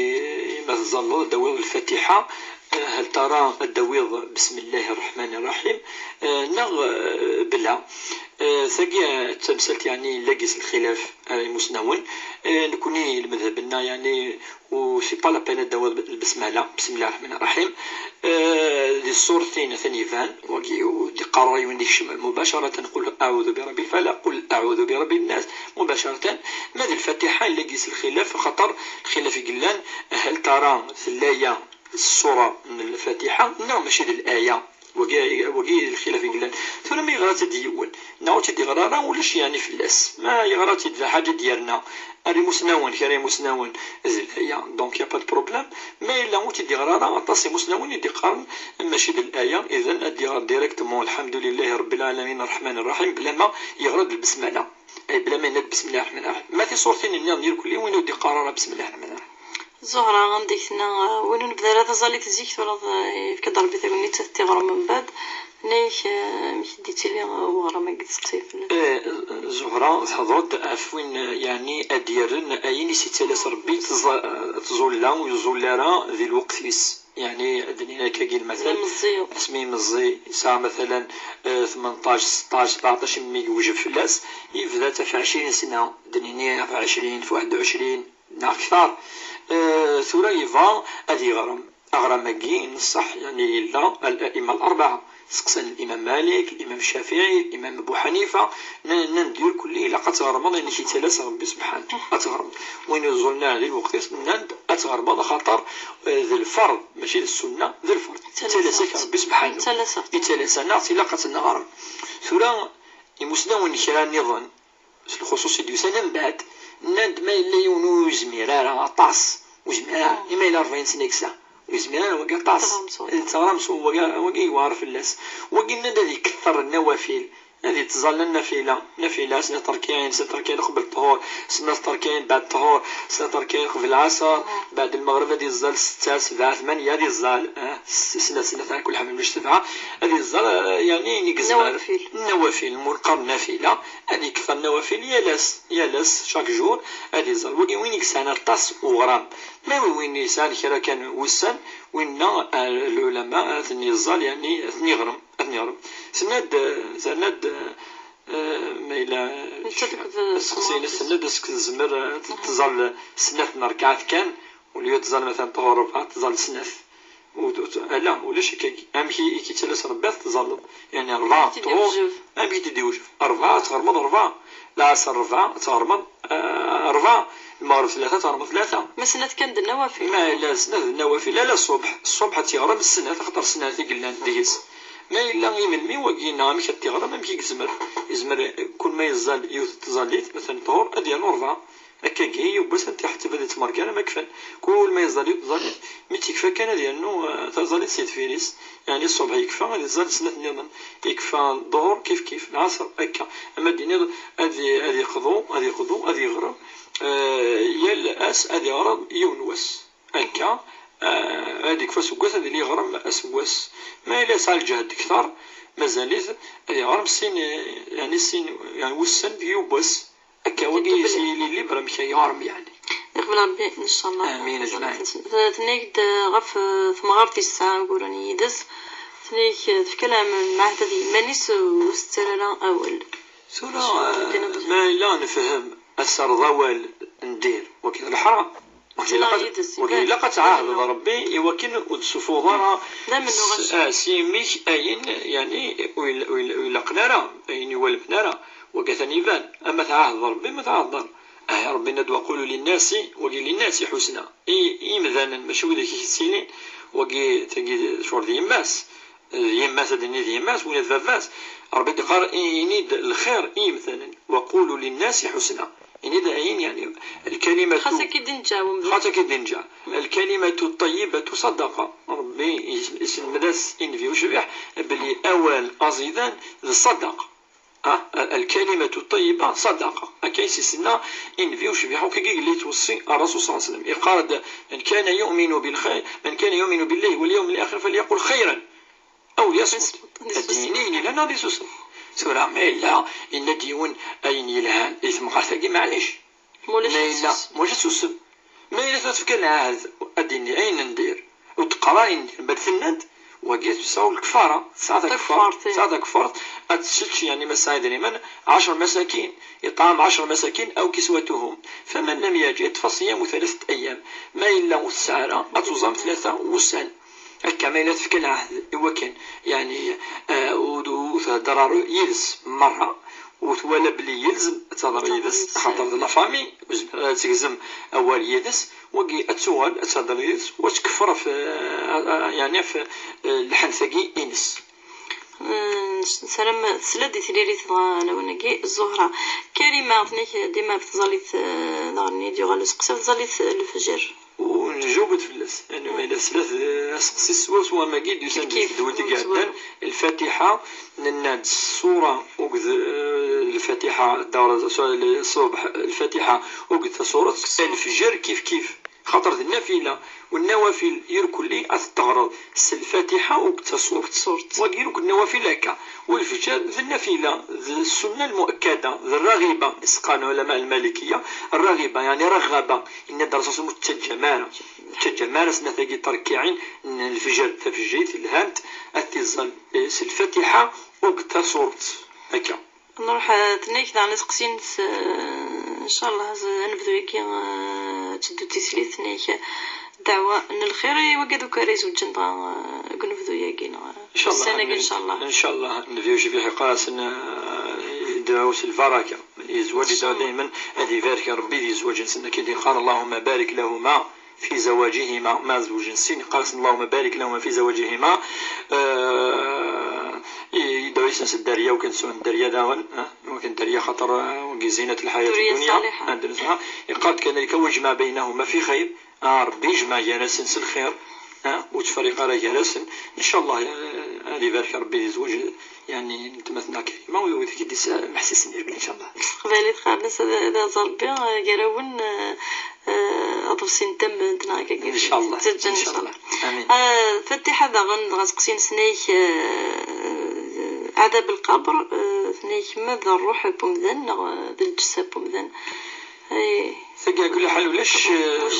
ma tẓalleḍ ad d-tawiḍ Lfatiḥa, eh, hal tara ad d-tawiḍ Besmillahi Ṛṛeḥmani Ṛṛeḥim, eh, neɣ, eh, bla. Eh, tagi, eh, d tamsalt, yani, yella deg-s lxilaf, eh, imusnawen. Eh, nekni, lmedheb-nneɣ, yani, u c'est pas la peine ad d-tawiḍ lbesmala, Bismillahi Ṛṛeḥmani Ṛṛeḥim. Eh, di ṣṣuṛtin atan iban, wagi ur d-iqqar ara yiwen, d-ikcem mubacaratan, qul aɛudu bi ṛebbil falaq, qul aɛudu bi ṛebbin nas, mubacaratan. Ma d Lfatiḥa, yella deg-s lxilaf, axaṭer lxilaf i yellan, hal tara tella-ya ṣṣura n Lfatiḥa, neɣ mačči d laya. Wagi, wagi d lxilaf i yellan. Tura ma yeɣra-tt-id yiwen, neɣ ur tt-id-yeɣra ara, ulac yani fell-as. Ma yeɣra-tt-id d lḥaǧa i d-yerna ar imusnawen, kra imusnawen, d laya. Donc, y a pas de problème. Ma yella ur tt-id-yeɣra ara, aṭas imusnawen i d-iqqaren mačči d laya, idan ad d-yeɣr directement Lḥemdulillahi Ṛebbil Ɛalamin Ṛṛeḥmani Ṛṛeḥim, bla ma yeɣra-d lbesmala. Ay, bla ma yenna-d Bismillahi Ṛṛeḥmani Ṛṛeḥim. Ma tiṣuṛtin nniḍen irkelli, win ur d-iqqar ara Bismillahi Ṛṛeḥmani Ṛṛeḥim. Zuhra, anda i tenna, eh, win ur nebda ara taẓallit zik, tura, eh, yefka-d Ṛebbi tagnit ad t-iɣrem mbeɛd. Tenna-yak, eh, amek i d-yettili, eh, uɣrum-agi, testeqsa-yi fell-as. Eh, Zuhra, thedder-d ɣef win, eh, yeɛni ad d-yerren ayen i s-yettalas Ṛebbi tẓa-, eh, tẓulla ur iẓull ara di lweqt-is. Yeɛni, ad d-nini akkagi lmatal, asmi meẓẓi, yesɛa matalan, eh, tmenṭac, seṭṭac, sebɛeṭac, imi yewjeb fell-as, yebda-tt ɣef ɛecrin sna, ad d-nini ɣef ɛecrin, ɣef waḥed u ɛecrin, neɣ kter. Eh, tura yebɣa ad yeɣrem. Aɣram-agi n ṣṣeḥ, yani, yella al-a'imma al-arbaɛa. Seqsan Imam Malik, Imam Ccafiɛi, Imam Abu Ḥanifa, nnan-d irkelli ilaq ad tɣermeḍ ayen i k-yettalas Ṛebbi subḥanahu. Ad tɣermeḍ. Win iẓullen ara di lweqt-is, nnan-d ad tɣermeḍ axaṭer, eh, d lferḍ, mačči d ssunna, d lferḍ. Yettalas-ak Ṛebbi subḥanahu. Yettalas-aɣ. Yettalas-aneɣ, ilaq ad tt-neɣrem. Tura, imusnawen kra nniḍen, s lxuṣuṣ i d-yusan mbeɛd, nnan-d ma yella yiwen ur yezmir ara aṭas, ur yezmir ara, ima yella ṛebɛin sna i yesɛa, ur yezmir ara wagi aṭas, ad teɣrem s wagi, wagi yewɛer fell-as. Wagi nnan-d ad iketteṛ nnawafil, ad ittẓalla nnafila, nnafila, snat ṛekyaɛin, snat ṛekyaɛin qbel ṭṭhur, snat ṛekyaɛin beɛd ṭṭhur, snat ṛekyaɛin qbel lɛaṣer, beɛd lmeɣreb ad iẓẓal setta, sebɛa, tmanya ad iẓẓal, eh, s-, snat, snat, ɛla kulli ḥal ulac sebɛa, ad iẓẓal, eh, yani, ayen i yezmer. Nnawafil. Nnawafil, ma neqqar nnafila, ad ikter nnawafil yal ass, yal ass, chaque jour, ad iẓẓal. Wagi win i yesɛan aṭas uɣram. Ma win yesɛan kra kan wussan, winna, eh, lɛulama ad ten-iẓẓal, yani ad ten-iɣrem, ad ten-iɣrem. Tenna-d, eh, terna-d, eh, ma yella, netta akked, eh, aseqsi-ines, tenna-d ass-, tezmer, eh, ad tẓẓal snat n ṛekɛat kan, au lieu ad tẓẓal matalan ṭhur ṛebɛa, tẓẓal snat. Ur, ur, ala, ulac akkagi. Amek i, i k-yettalas Ṛebbi ad tettẓalleḍ? Yani, ṛebɛa, amek i ṭhur, d-iwjeb? Amek i d-iwjeb? Ṛebɛa, ad tɣermeḍ ṛebɛa. Lɛaṣer ṛebɛa, ad tɣermeḍ, eh, ṛebɛa. Lmeɣreb tlata, ad tɣermeḍ tlata. Ma snat kan d nnawafil. Ma yella snat d nnawafil, ala ṣṣubḥ. Ṣṣubḥ ad tt-iɣrem snat, axaṭer snat i yellan deg-s. Ma yella imelmi wagi, neɣ amek ad t-iɣrem, amek i yezmer? Yezmer, eh, kul ma yeẓẓal yiwet n tẓallit, matalan ṭhur, ad yernu ṛebɛa. Akkagi, yiwwas ad t-iḥetteb ad ittmergar ama kfan. Kul ma yeẓẓal yiwet tẓallit, mi tt-ikfa kan ad yernu, eh, taẓallit si deffir-is. Yeɛni ṣṣubḥ yekfa, ad iẓẓal snat nniḍen. Yekfa ḍḍuhur kif kif, lɛaṣer akka. Ama d-iniḍ ad i-, ad iqḍu, ad iqḍu, ad yeɣrem. Eh, yal ass ad iɣrem yiwen wass. Akka, eh, ad ikfa aseggas, ad yili yeɣrem aseggas. Ma yella yesɛa lǧehd kter, mazal-it ad yeɣrem sin, eh, yeɛni sin, yeɛni wussan deg yiwwas. Akka, wagi yili libre amek ay yeɣrem, yeɛni. Iqbel Rebbi, ncallah. Amin, ajmaɛin. Tenna-k-d ɣef, eh, temɣart yesɛa uguren yid-s, tenna-k, eh, tefka lmeɛhed i yiman-is, eh, ur s-ttarra ara awal. Tura, eh, ma yella nefhem ad terreḍ awal n dir, wagi d leḥram. Wagi ilaq ad, wagi ilaq ad tɛahdeḍ Rebbi i wakken ur d-tessufuɣeḍ ara s, ah, s yimi-k ayen, yeɛni, ur il-, ur il-, ur ilaqen ara, ayen iwalmen ara. Wagi atan iban, ama tɛahdeḍ Rebbi, ma tɛahdeḍ ara. Ah, Rebbi yenna-d: "Waqulu linnasi", wagi linnasi ḥusna. I, i yimdanen, mačči widak i k-yettilin. Wagi, tagi, d ccɣel d yemma-s. D yemma-s, ad d-nini d yemma-s, win d baba-s. Rebbi d-iqqar: "Ini-d lxir i yimdanen. Waqulu linnasi ḥusna." Ini-d ayen, yeɛni, lkalimatu. Xas akka i d-inǧa wemdan. Xas akka i d-inǧa. Lkalimatu ṭṭayyibatu ṣadaqa. Rebbi is-, iselmed-as i Nnbi ucbiḥ belli awal aẓidan d ṣṣadaqa. Ah, الكلمة الطيبة صدقة. Akka i s-isenna i Nnbi ucbiḥ, akka i yella yettweṣṣi Ṛṛasul صلى الله عليه وسلم. Iqqar-d: "من كان يؤمن بالخير، من كان يؤمن بالله واليوم الآخر فليقل خيرا أو ليصمت." Ad d-yini ayen yelhan neɣ ad isusem. Tura, ma yella yenna-d yiwen ayen yelhan i temɣart-agi, maɛlic. Ma yella, maca susem. Ma yella tura tefka lɛahd, ad d-yini ayen n dir. Ur d-teqqar ara ayen n dir. Bal tenna-d, wagi tesɛa lkefara. Tesɛa takeffart. Tesɛa takeffart. Ad tečč, yeɛni, ma tesɛa idrimen, ɛecr masakin. إطعام عشر مساكين أو كسوتهم. فمن لم يجد فصيام ثلاثة أيام. Ma yella ur tesɛi ara, ad tuẓam tlata wussan. Akka, ma yella tefka lɛahd i wakken, yeɛni, eh, ur, ur thedder ara yid-s merra, u twala belli yelzem ad tehder yid-s, axaṭer d la famille, ur tezmir ara ad tegzem awal yid-s, wagi ad tuɣal ad tehder yid-s, u ad tkeffer ɣef, eh, eh, yeɛni ɣef, eh, lḥenf-agi ines. Eh, nessaram tesla-d i tiririt dɣa lawan-agi, Ẓuhra. Karima, tenna-k dima ɣef tẓallit, eh, daɣen i d-yuɣal useqsi ɣef tẓallit, eh, lefjer. Ur njaweb fell-as. Yeɛni, ma yella tesla, eh, aseqsi swaswa am wagi d-yusan di tedwilt i iɛeddan, Lfatiḥa, nenna-d ṣṣura, akked, eh, Lfatiḥa, ddar, ṣṣubḥ, Lfatiḥa, akked tasuret, lefjer kif kif. Xaṭer d nnafila, u nnawafil irkelli ad t-teɣreḍ s Lfatiḥa akked tasuret. Wagi akk nnawafil akka. U lefjer d nnafila, d ssunna lmuakkada, d rraɣiba, i s-qqaren lɛulama lmalikiya, rraɣiba, yeɛni raɣaba, yenna-d Ṛṛasul ur tettaǧǧam ara, ur tettaǧǧam ara snat-agi ṭerkiɛin n lefjer, tafejrit, lhant, ad t-iẓẓal, eh, s Lfatiḥa akked tasuret. Akka. Nruḥ, eh, tenna-k daɣen aseqsi-ines, eh, ncallah, z-, ad nebdu yagi, eh, ad teddu tislit, tenna-k ddeɛwa n lxir i wagad akk ara izewǧen dɣa, eh, deg unebdu-yagi, neɣ ncallah, ussan-agi, ncallah. Ncallah, Nnbi ucbiḥ iqqar-asen, eh, idɛu s lbaraka. Yezwaǧ idɛu daymen ad ibarek Rebbi di zzwaǧ-nsen, akken i d-iqqar: "اللهم بارك لهما في زواجهما". Ma zewǧen sin, iqqar-asen: "اللهم بارك لهما في زواجهما". Eh, i, idɛu-yasen s dderya, u kan sɛun dderya daɣen, eh, u kan dderya xaṭer, eh, wagi زينة الحياة الدنيا. Dderya ṣaliḥa. Eh, dderya ṣaliḥa. Iqqar-d: "كذلك واجمع بينهما في خير". Ah, Rebbi yejmeɛ gar-asen s lxir, eh, ur ttferriq ara gar-asen. Ncallah, eh, ad ibarek Rebbi di zzwaǧ, yeɛni, n weltma-tneɣ Karima, u wid i d-yesmeḥsisen irkel, ncallah. S teqbaylit qqaren-as ad, ad iẓer Rebbi, eh, gar-awen, eh, eh, aḍebsi n tamemt neɣ akka. Ncallah, ncallah. Amin. Eh, Fatiḥa daɣen, dɣa aseqsi-ines, tenna-k, eh, ɛadab lqabr, eh, tenna-k ma d ṛṛuḥ n wemdan neɣ, eh, d lǧessa n wemdan. Eh, tagi, ɛla kulli ḥal, ulac,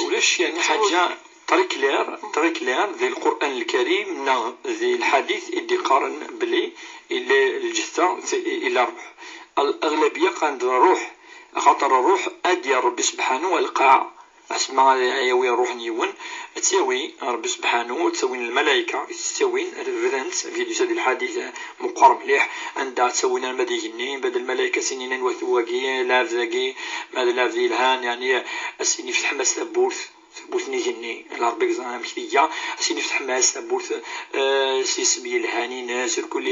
ulac, yeɛni, ḥaǧa très claire, très claire di Lqur'an Lkarim neɣ di lḥadit i d-iqqaren belli illa lǧetta, illa ṛṛuḥ. Al-, aɣlabiya qqaren-d ṛṛuḥ, axaṭer ṛṛuḥ ad d-yerr Rebbi sebḥanu ar lqaɛa. Asma ara yawi ṛṛuḥ n yiwen, ad tt-yawi Ṛebbi sebḥanu, ad tt-awin lmalayka, ad tt-awin, bdan-tt, amek i d-yusa di lḥadit meqqer mliḥ, anda ad tt-awin arma d igenni, mbeɛd lmalayka ad s-inin anwa-t wagi, lɛebd-agi, ma d lɛebd yelhan, yeɛni, ad s-inin, fetḥem-as tawwurt. Tawwurt n igenni, Ṛebbi yeẓra amek tga, ad s-yini ifteḥ Mass tawwurt, eh, s yisem yelhan-ines, irkul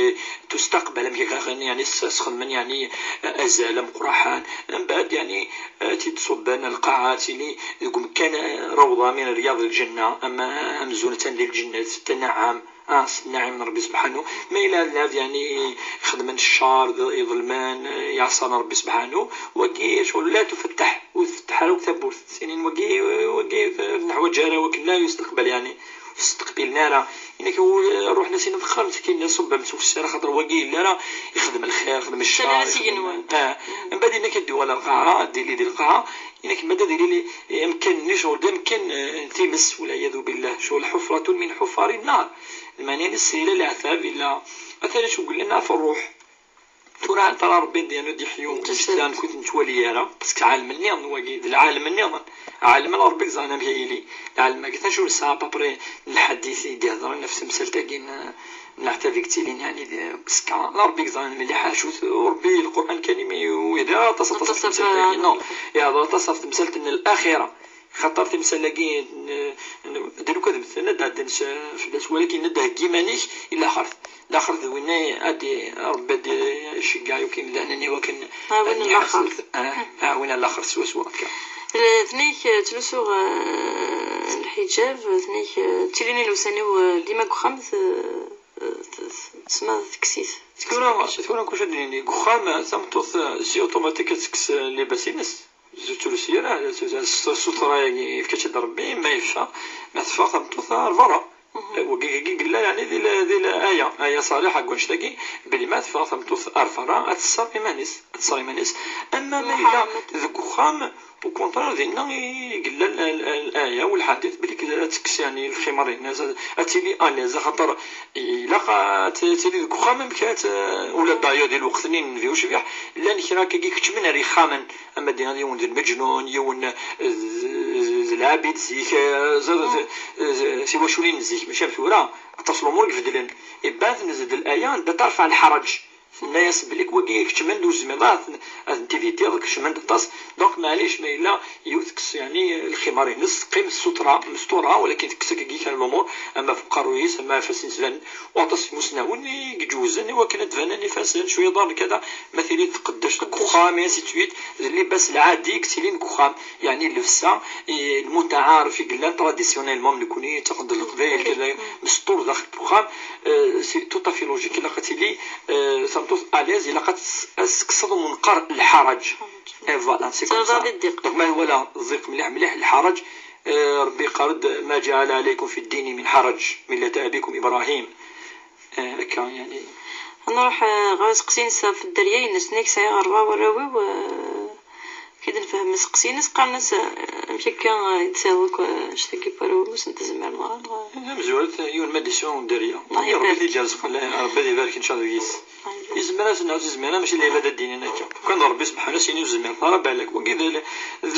tustaqbal, amek akka, yeɛni, s-, s-, xedmen, yeɛni, eh, azal ameqqraḥan. Mbeɛd, yeɛni, eh, ad tt-id-ṣubben lqaɛa, ad tili deg umkan, eh, rawḍa min ryaḍ lǧenna, ama amzun attan di lǧennet, tanaɛam. Ah, s nnaɛim n Ṛebbi sebḥanu. Ma yella lɛebd, yeɛni, ixedmen ccer, d-, iḍelmen, eh, iɛṣan Ṛebbi sebḥanu, wagi, ccɣel la tufettaḥ, ur tfettaḥ ara akk tawwurt. Sinin wagi, wagi, ur neḥwaǧ ara, wakken la yustaqbal, yeɛni, ur staqbilen ara. Inak, ṛuḥen-as-inin ḍexxer, mskin, ṣubbem s ufessar, axaṭer wagi yella ara ixdem lxir, ixdem ccer, ixdem, ah. Mbeɛd inak ad d-yuɣal ɣer lqaɛa, ad d-yili di lqaɛa, inak mbeɛd ad yili amkan-nni, ccɣel d amkan, eh, n times, walɛiyadu billah, ccɣel ḥufratun min ḥufari nnar. Lmeɛna-ines yella leɛtab, yella, atan acu yellan ɣef ṛṛuḥ. Tura, anta ara Ṛebbi d-, ad d-iḥyu lǧesd-a, ur t-nettwali ara, parce que ɛalem nniḍen wagi, d lɛalem nniḍen. Ɛalem n Ṛebbi yeẓran amek ad yili. Lɛalem-agi, acu nesɛa à peu près n lḥadit i d-ihedṛen ɣef temsalt-agi n, n leɛtab i yettilin, yeɛni, di, parce que d Ṛebbi yeẓran mliḥ acu-t, u Ṛebbi Lqur'an kan imi ur yehdir aṭas, aṭas ɣef temsalt-agi. Non, ihedṛ aṭas ɣef temsalt n laxira. Xaṭer timsal-agi n, n, d lukan ad mmten, ad d-ɛeddan s, fell-as, walakin ad d-heggi iman-ik i laxert. Laxert d winna ad d-, Ṛebbi ad d-iceggeɛ yakk imdanen i wakken ad iɛawen laxert. Ah, ah, win ar laxert swaswa akka. L-, tnek, eh, ttlusuɣ, eh, lḥiǧab, tnek, eh, ttilin ilewsan-iw, eh, dima deg uxxam, t-, t-, t-, tesma tekkes-it. Tura, tura kuc ad d-nini, deg uxxam, eh, tameṭṭut, eh, si automatique ad tekkes, eh, libas-ines. Ur tettrusi ara, s-, s-, s-, ssutra-agi yefka-tt-id Ṛebbi, ma yeffa, ma teffeɣ tameṭṭut ar beṛṛa. Wagi, wagi yella, yeɛni, di la, di la, aya, aya ṣariḥ deg wanect-agi, belli ma teffeɣ tameṭṭut ar beṛṛa, ad tesserɣ iman-is, ad tesserɣ iman-is. Ama ma yella deg uxxam, au contraire, dinna i yella l-, l-, l-, aya, u lḥadit, belli ad tekkes, yeɛni, lximar-ines, ad, ad tili à l'aise, axaṭer ilaq ad t-, tili deg uxxam, amek ad t-, ula d'ailleurs di lweqt-nni n Nnbi ucbiḥ, llan kra akkagi keččmen ar yixxamen, ama d yiwen d lmeǧnun, yiwen d, d, d lɛabid zik, eh, ẓer, d, d, tiwaculin n zik, mačči am tura, aṭas n lumuṛ i ibeddlen. Iban tnezzel-d laya anda tarfeɛ lḥeṛǧ. Tenna-yas belli wagi keččmen-d, ur tezmireḍ ara ad ten-, ad ten-tivitiḍ, kecmen-d aṭas. Donc, maɛlic, ma yella yiwet tekkes, yeɛni, lximar-ines, teqqim s ssutra, mestura, walakin tekkes akkagi kra n lumuṛ, ama ɣef uqerruy-is, ama ɣef ifassen-is, llan waṭas n imusnawen i iǧewzen i wakken ad d-banen ifassen, cwiya iḍarren, kada, ma tili tqeddact deg uxxam, et ainsi de suite, d llibas lɛadi i yettilin deg uxxam, yeɛni llebsa, eh, lmutaɛaref i yellan traditionnellement, nekkni ttaqen-d Leqbayel, kada, mesṭur daxel n uxxam, eh, c'est tout à fait logique, ilaq ad tili, eh, tameṭṭut à l'aise, ilaq ad tes-, ad tekkseḍ umenqar lḥeṛǧ. Et voilà, c'est comme ça. Donc, ma nwala ẓiq mliḥ mliḥ lḥeṛǧ, eh, Ṛebbi yeqqar-d: "ما جعل عليكم في الدين من حرج، ملة أبيكم إبراهيم". Eh, akka, yeɛni. Nruḥ, eh, ɣer useqsi-ines ɣef dderya-ines, nekk sɛiɣ ṛebɛa warraw-iw, eh, akken i d-nefhem aseqsi-ines, qqaren-as, eh, amek akka, eh, i d-tesɛiḍ akk, eh, annect-agi n warraw-im, ur sen-tezmireḍ ara, neɣ? D amezwaru, yiwen ma d-isɛu dderya. Neɣ Ṛebbi ad t-id-yerẓeq, Ṛebbi ad ibarek, ncallah, deg-s. Yezmer ad s-nɛu tizmir, mačči d lɛibad ad d-inin akka. Kan d Ṛebbi sebḥanu, sin ur tezmireḍ ara, balak. Wagi d, d, d,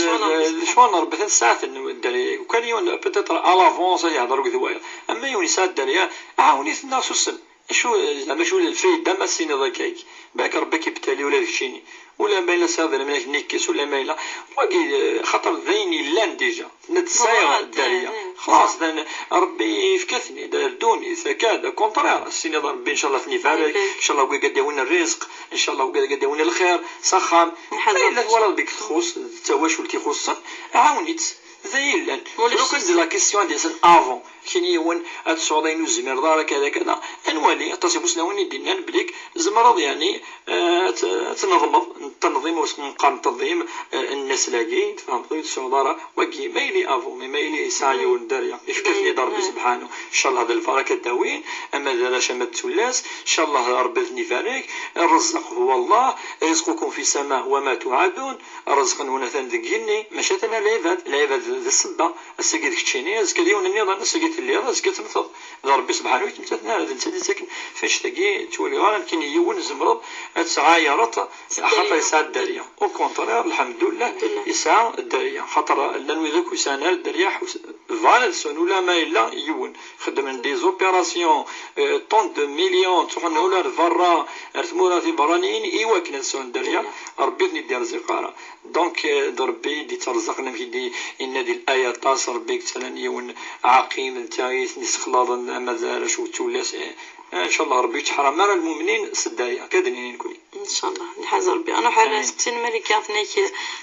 d ccɣel n Ṛebbi, tasaɛet n dderya. Kan yiwen, peut-être, à l'avance ad yehder akked wayeḍ. Ama yiwen yesɛa dderya, ɛawen-it neɣ susem. Acu, zeɛma acu lfayda ma tessiniḍ akka-k? Balak Ṛebbi ad k-ibtali ula d keččini. Ula ma yella tesɛiḍ lmelk n ikkes, ula ma yella. Wagi, eh, xaṭer d ayen yellan déjà. Tenna-d sɛiɣ dderya. Xlaṣ, dan Ṛebbi yefka-ten-id ar ddunit, akka, au contraire, ad s-tiniḍ Ṛebbi, ncallah, ad ten-ibarek, ncallah, wagi ad d-yawin rrizq, ncallah, wagi ad d-yawin lxir s axxam. Ma yella twalaḍ belli txuṣṣ, d tawacult ixuṣṣen, ɛawen-itt. D ayen yellan. Ulac. Ur d la question ad d-yasen avant. Kini yiwen ad tesɛuḍ ayen ur tezmireḍ ara, kada, kada. Ad nwali, aṭas n imusnawen i d-yennan belli tzemreḍ, yeɛni, eh, ad t-, ad tneḍmeḍ, tanḍim, ur s-neqqar n tanḍim, eh, n nnasel-agi, tfehmeḍ, ur tesɛuḍ ara. Wagi, ma yili avant, ma yili yesɛa yiwen dderya, yefka-ten-id Ṛebbi sebḥanu. Ncallah d lbaraka ad d-awin, ama d arrac, ama d tullas, ncallah Ṛebbi ad ten-ibarek. الرزاق هو الله، رزقكم في السماء وما توعدون. Rrezq-nwen atan deg yigenni, mačči atan ar lɛibad. Lɛibad d, d ssebba. Ass-agi d keččini, azekka d yiwen nniḍen, ass-agi telliḍ, azekka temmteḍ. D Ṛebbi sebḥanu i ttemtaten ara, d netta i d-yettaken. F annect-agi, ttwaliɣ ara nekkini yiwen tzemreḍ ad tesɛayareḍ, axaṭer yesɛa dderya. Au contraire, lḥemdullah, yesɛa dderya. Xaṭer llan wid akk yesɛan ar dderya, ḥus-, Bɣan ad sɛun ula ma yella yiwen. Xeddmen des opérations, euh, tant de millions, ttruḥun ula ar berra, ar tmura tiberraniyin, i wakken ad sɛun dderya. Rebbi ur ten-id-irziq ara. Donc, euh, d Rebbi i d-itterẓaqen, amek i d-yenna di laya aṭas, Rebbi i yettalan yiwen ɛaqim, d netta i ten-issexlaḍen, ama d arrac u tullas, eh, eh, ncallah Rebbi ur yettḥaram ara lmumnin s dderya, akka d-nini nekni. Ncallah, nḥaz Rebbi. Anuḥ ar Amin. Setti n Malika, tenna-k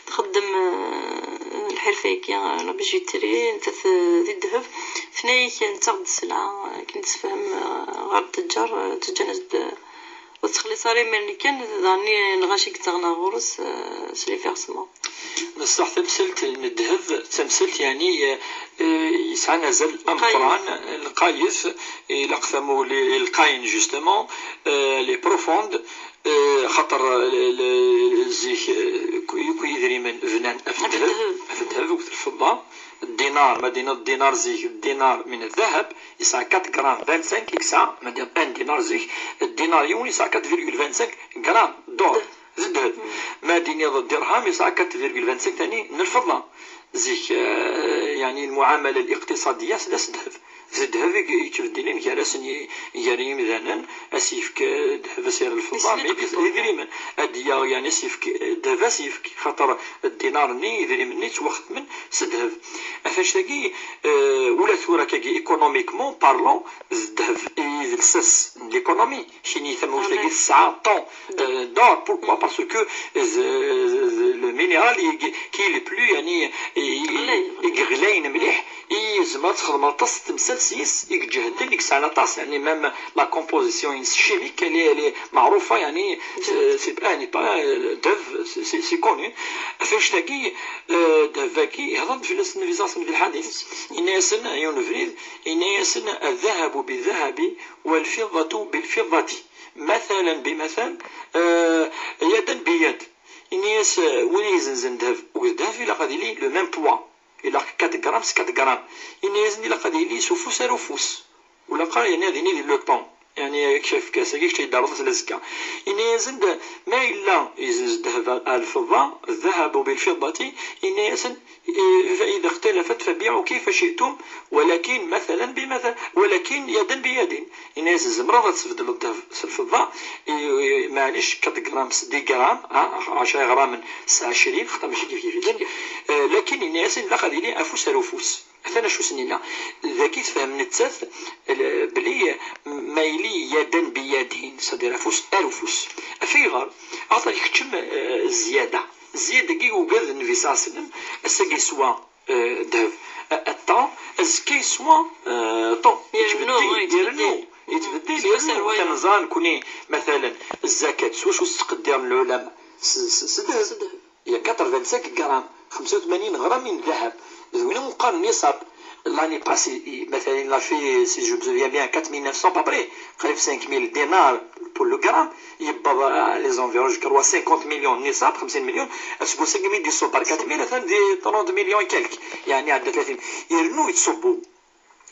txeddem, eh, lḥirfa-agi, eh, la bijouterie, nettat, eh, di ddheb. Tenna-k nettaɣ-d sselɛa, eh, akken tessefhem, eh, ɣer ttejjar, eh, ttejjan-as-d, eh, ur tettxelliṣ ara imir-nni kan, daɣen lɣaci i yettaɣen ɣer ɣur-s, eh, s les versements. Bessah tamsalt n ddheb d tamsalt, yeɛni, eh, yesɛan azal ameqqran, lqayet, ilaq tamuli lqayen, justement, eh, les profondes, eh, xaṭer, eh, le-, zik, eh, ku-, yakk idrimen bnan ɣef ɣef ddheb, ddheb. Ɣef ddheb akked lfeḍḍa. Ddinar, ma d-tiniḍ ddinar zik, ddinar min ddheb, yesɛa quatre grammes vingt-cinq i yesɛa, ma d-tiniḍ un dinar zik, ddinar yiwen yesɛa quatre virgule vingt-cinq grammes d'or. D ddheb. Ma d-tiniḍ ddirham yesɛa quatre virgule vingt-cinq tani n lfeḍḍa. Zik, eh, yeɛni lmuɛamala liqtiṣadiya tella s ddheb. D ddheb i yettbeddilen gar-asen i-, gar yimdanen, ad s-yefk, eh, ddheb, ad s-yerr lfeḍḍa, mais d idrimen. Ad d-yaɣ, yeɛni ad s-yefk, eh, ddheb ad s-yefk, xaṭer ddinar-nni, idrimen-nni ttwaxedmen s ddheb. Ɣef annect-agi, eh, ula tura akkagi, économiquement parlant, d ddheb i d lsas n l'économie. Kini tamawt-agi tesɛa tant, euh, d'or. Pourquoi? Parce que, euh, le minéral i, qui est le plus, yeɛni, i, i, i yeɣlayen mliḥ, i yezmer ad txedmeḍ aṭas n temsal s yis, i iǧehden, i yesɛan aṭas, yeɛni même la composition chimique, elle est, elle est معروفة, yeɛni, c'est, c'est, ah, n'est pas, euh, ddheb, c'est, c'est, c'est connu. Ɣef annect-agi, euh, ddheb-agi, ihḍer-d fell-as Nnbi ṣalla Llahu ɛalayhi wa sallam di lḥadit. Yenna-yasen, yiwen ubrid, yenna-yasen: الذهب بالذهب والفضة بالفضة مثلا بمثل، آه، يدا بيد. Ini-as, euh, win i izenzen ddheb akked ddheb, ilaq ad yili le même poids. Ilaq quatre grammes s quatre grammes. Ini-as ilaq ad yili s ufus ar ufus. Ulaqqa, yeɛni, ad yili di le temps. Yeɛni, kečč ad k-fkeɣ ass-agi, kečč ad yi-d-terreḍ ass n azekka. Ini-as-d, ma yella izenz ddheb ar lfeḍḍa, الذهب بالفضة, ini-as-d, فإذا اختلفت فبيعوا كيف شئتم، ولكن مثلا بمثل، ولكن يدا بيد. Ini-as tzemreḍ ad tbeddleḍ ddheb s lfeḍḍa, i, i, maɛlic, quatre grammes s dix grammes, ha, ɛecra iɣramen s ɛecrin, xaṭer mačči kif kif i llan. Eh, lakin ini-as ilaq ad yili afus ar ufus. Atan acu s-nina. Dagi tefhem nettat, l-, belli ma yili yadan bi yadin, c'est-à-dire afus ar ufus. Af ayɣer? Axaṭer ikeččem, eh, zzyada. Zzyada-agi ugad Nnbi ṣalla Llahu ɛalayhi wa sallam, ass-agi yeswa, eh, ddheb, eh, aṭṭan, azekka yeswa, eh, ṭṭan. Yernu, yettbeddil, yernu, yettbeddil, yernu. Kan neẓra nekni, matalen, zzakat, s wacu ttqeddiren lɛulama? S, s, s ddheb. Il y a quatre-vingt-cinq grammes, خمسة وثمانين غرام من ذهب. D win i qqaren nisab. L'année passée, i, matalen, il a fait, si je me souviens bien, quatre mille neuf cents à peu près, qrib cinq mille dinars pour le gramme. Yewweḍ, euh, les environs, je crois, cinquante millions nisab, خمسين مليون. Aseggas-agi mi d-iṣubb ar quatre mille, atan di trente millions et quelques. Yeɛni, ɛedda tlata. Yernu yettṣubbu.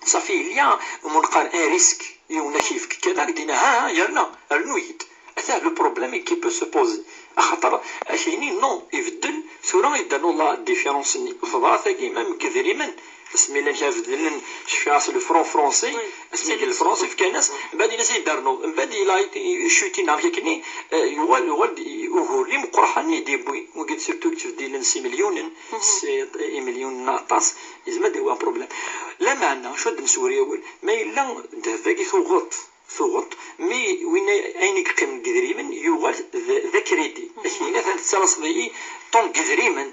Safi, il y a, ma neqqar, un risque, yiwen ad k-yefk kan, ad k-d-yini, ha, ha, yerna, rnu-yi-d. Ata le problème qui peut se poser. Axaṭer, ad k-yini, non, ibeddel, tura i d-rnu la différence-nni. Teḍra tagi, même deg idrimen, asmi llan beddlen, cfiɣ-as le franc français, asmi deg le français, fkan-as, mbaɛd ini-as i d-rnu, mbaɛd il a chuté neɣ amek akken-nni, eh, yuɣal, yuɣal-d ugur-nni meqqer akken i d-yewwi. Wagi surtout yettbeddilen s imelyunen, s imelyunen aṭas, yezmer ad d-yawi un problème. Lameɛna, acu ad d-neswuri awal? Ma yella ddheb-agi tuɣeḍ-t, tuɣeḍ-t, mi win ay-, ayen i yeqqimen deg idrimen yuɣal d, d akridi. Akkin, atan tettalaseḍ-iyi ṭṭun n yidrimen,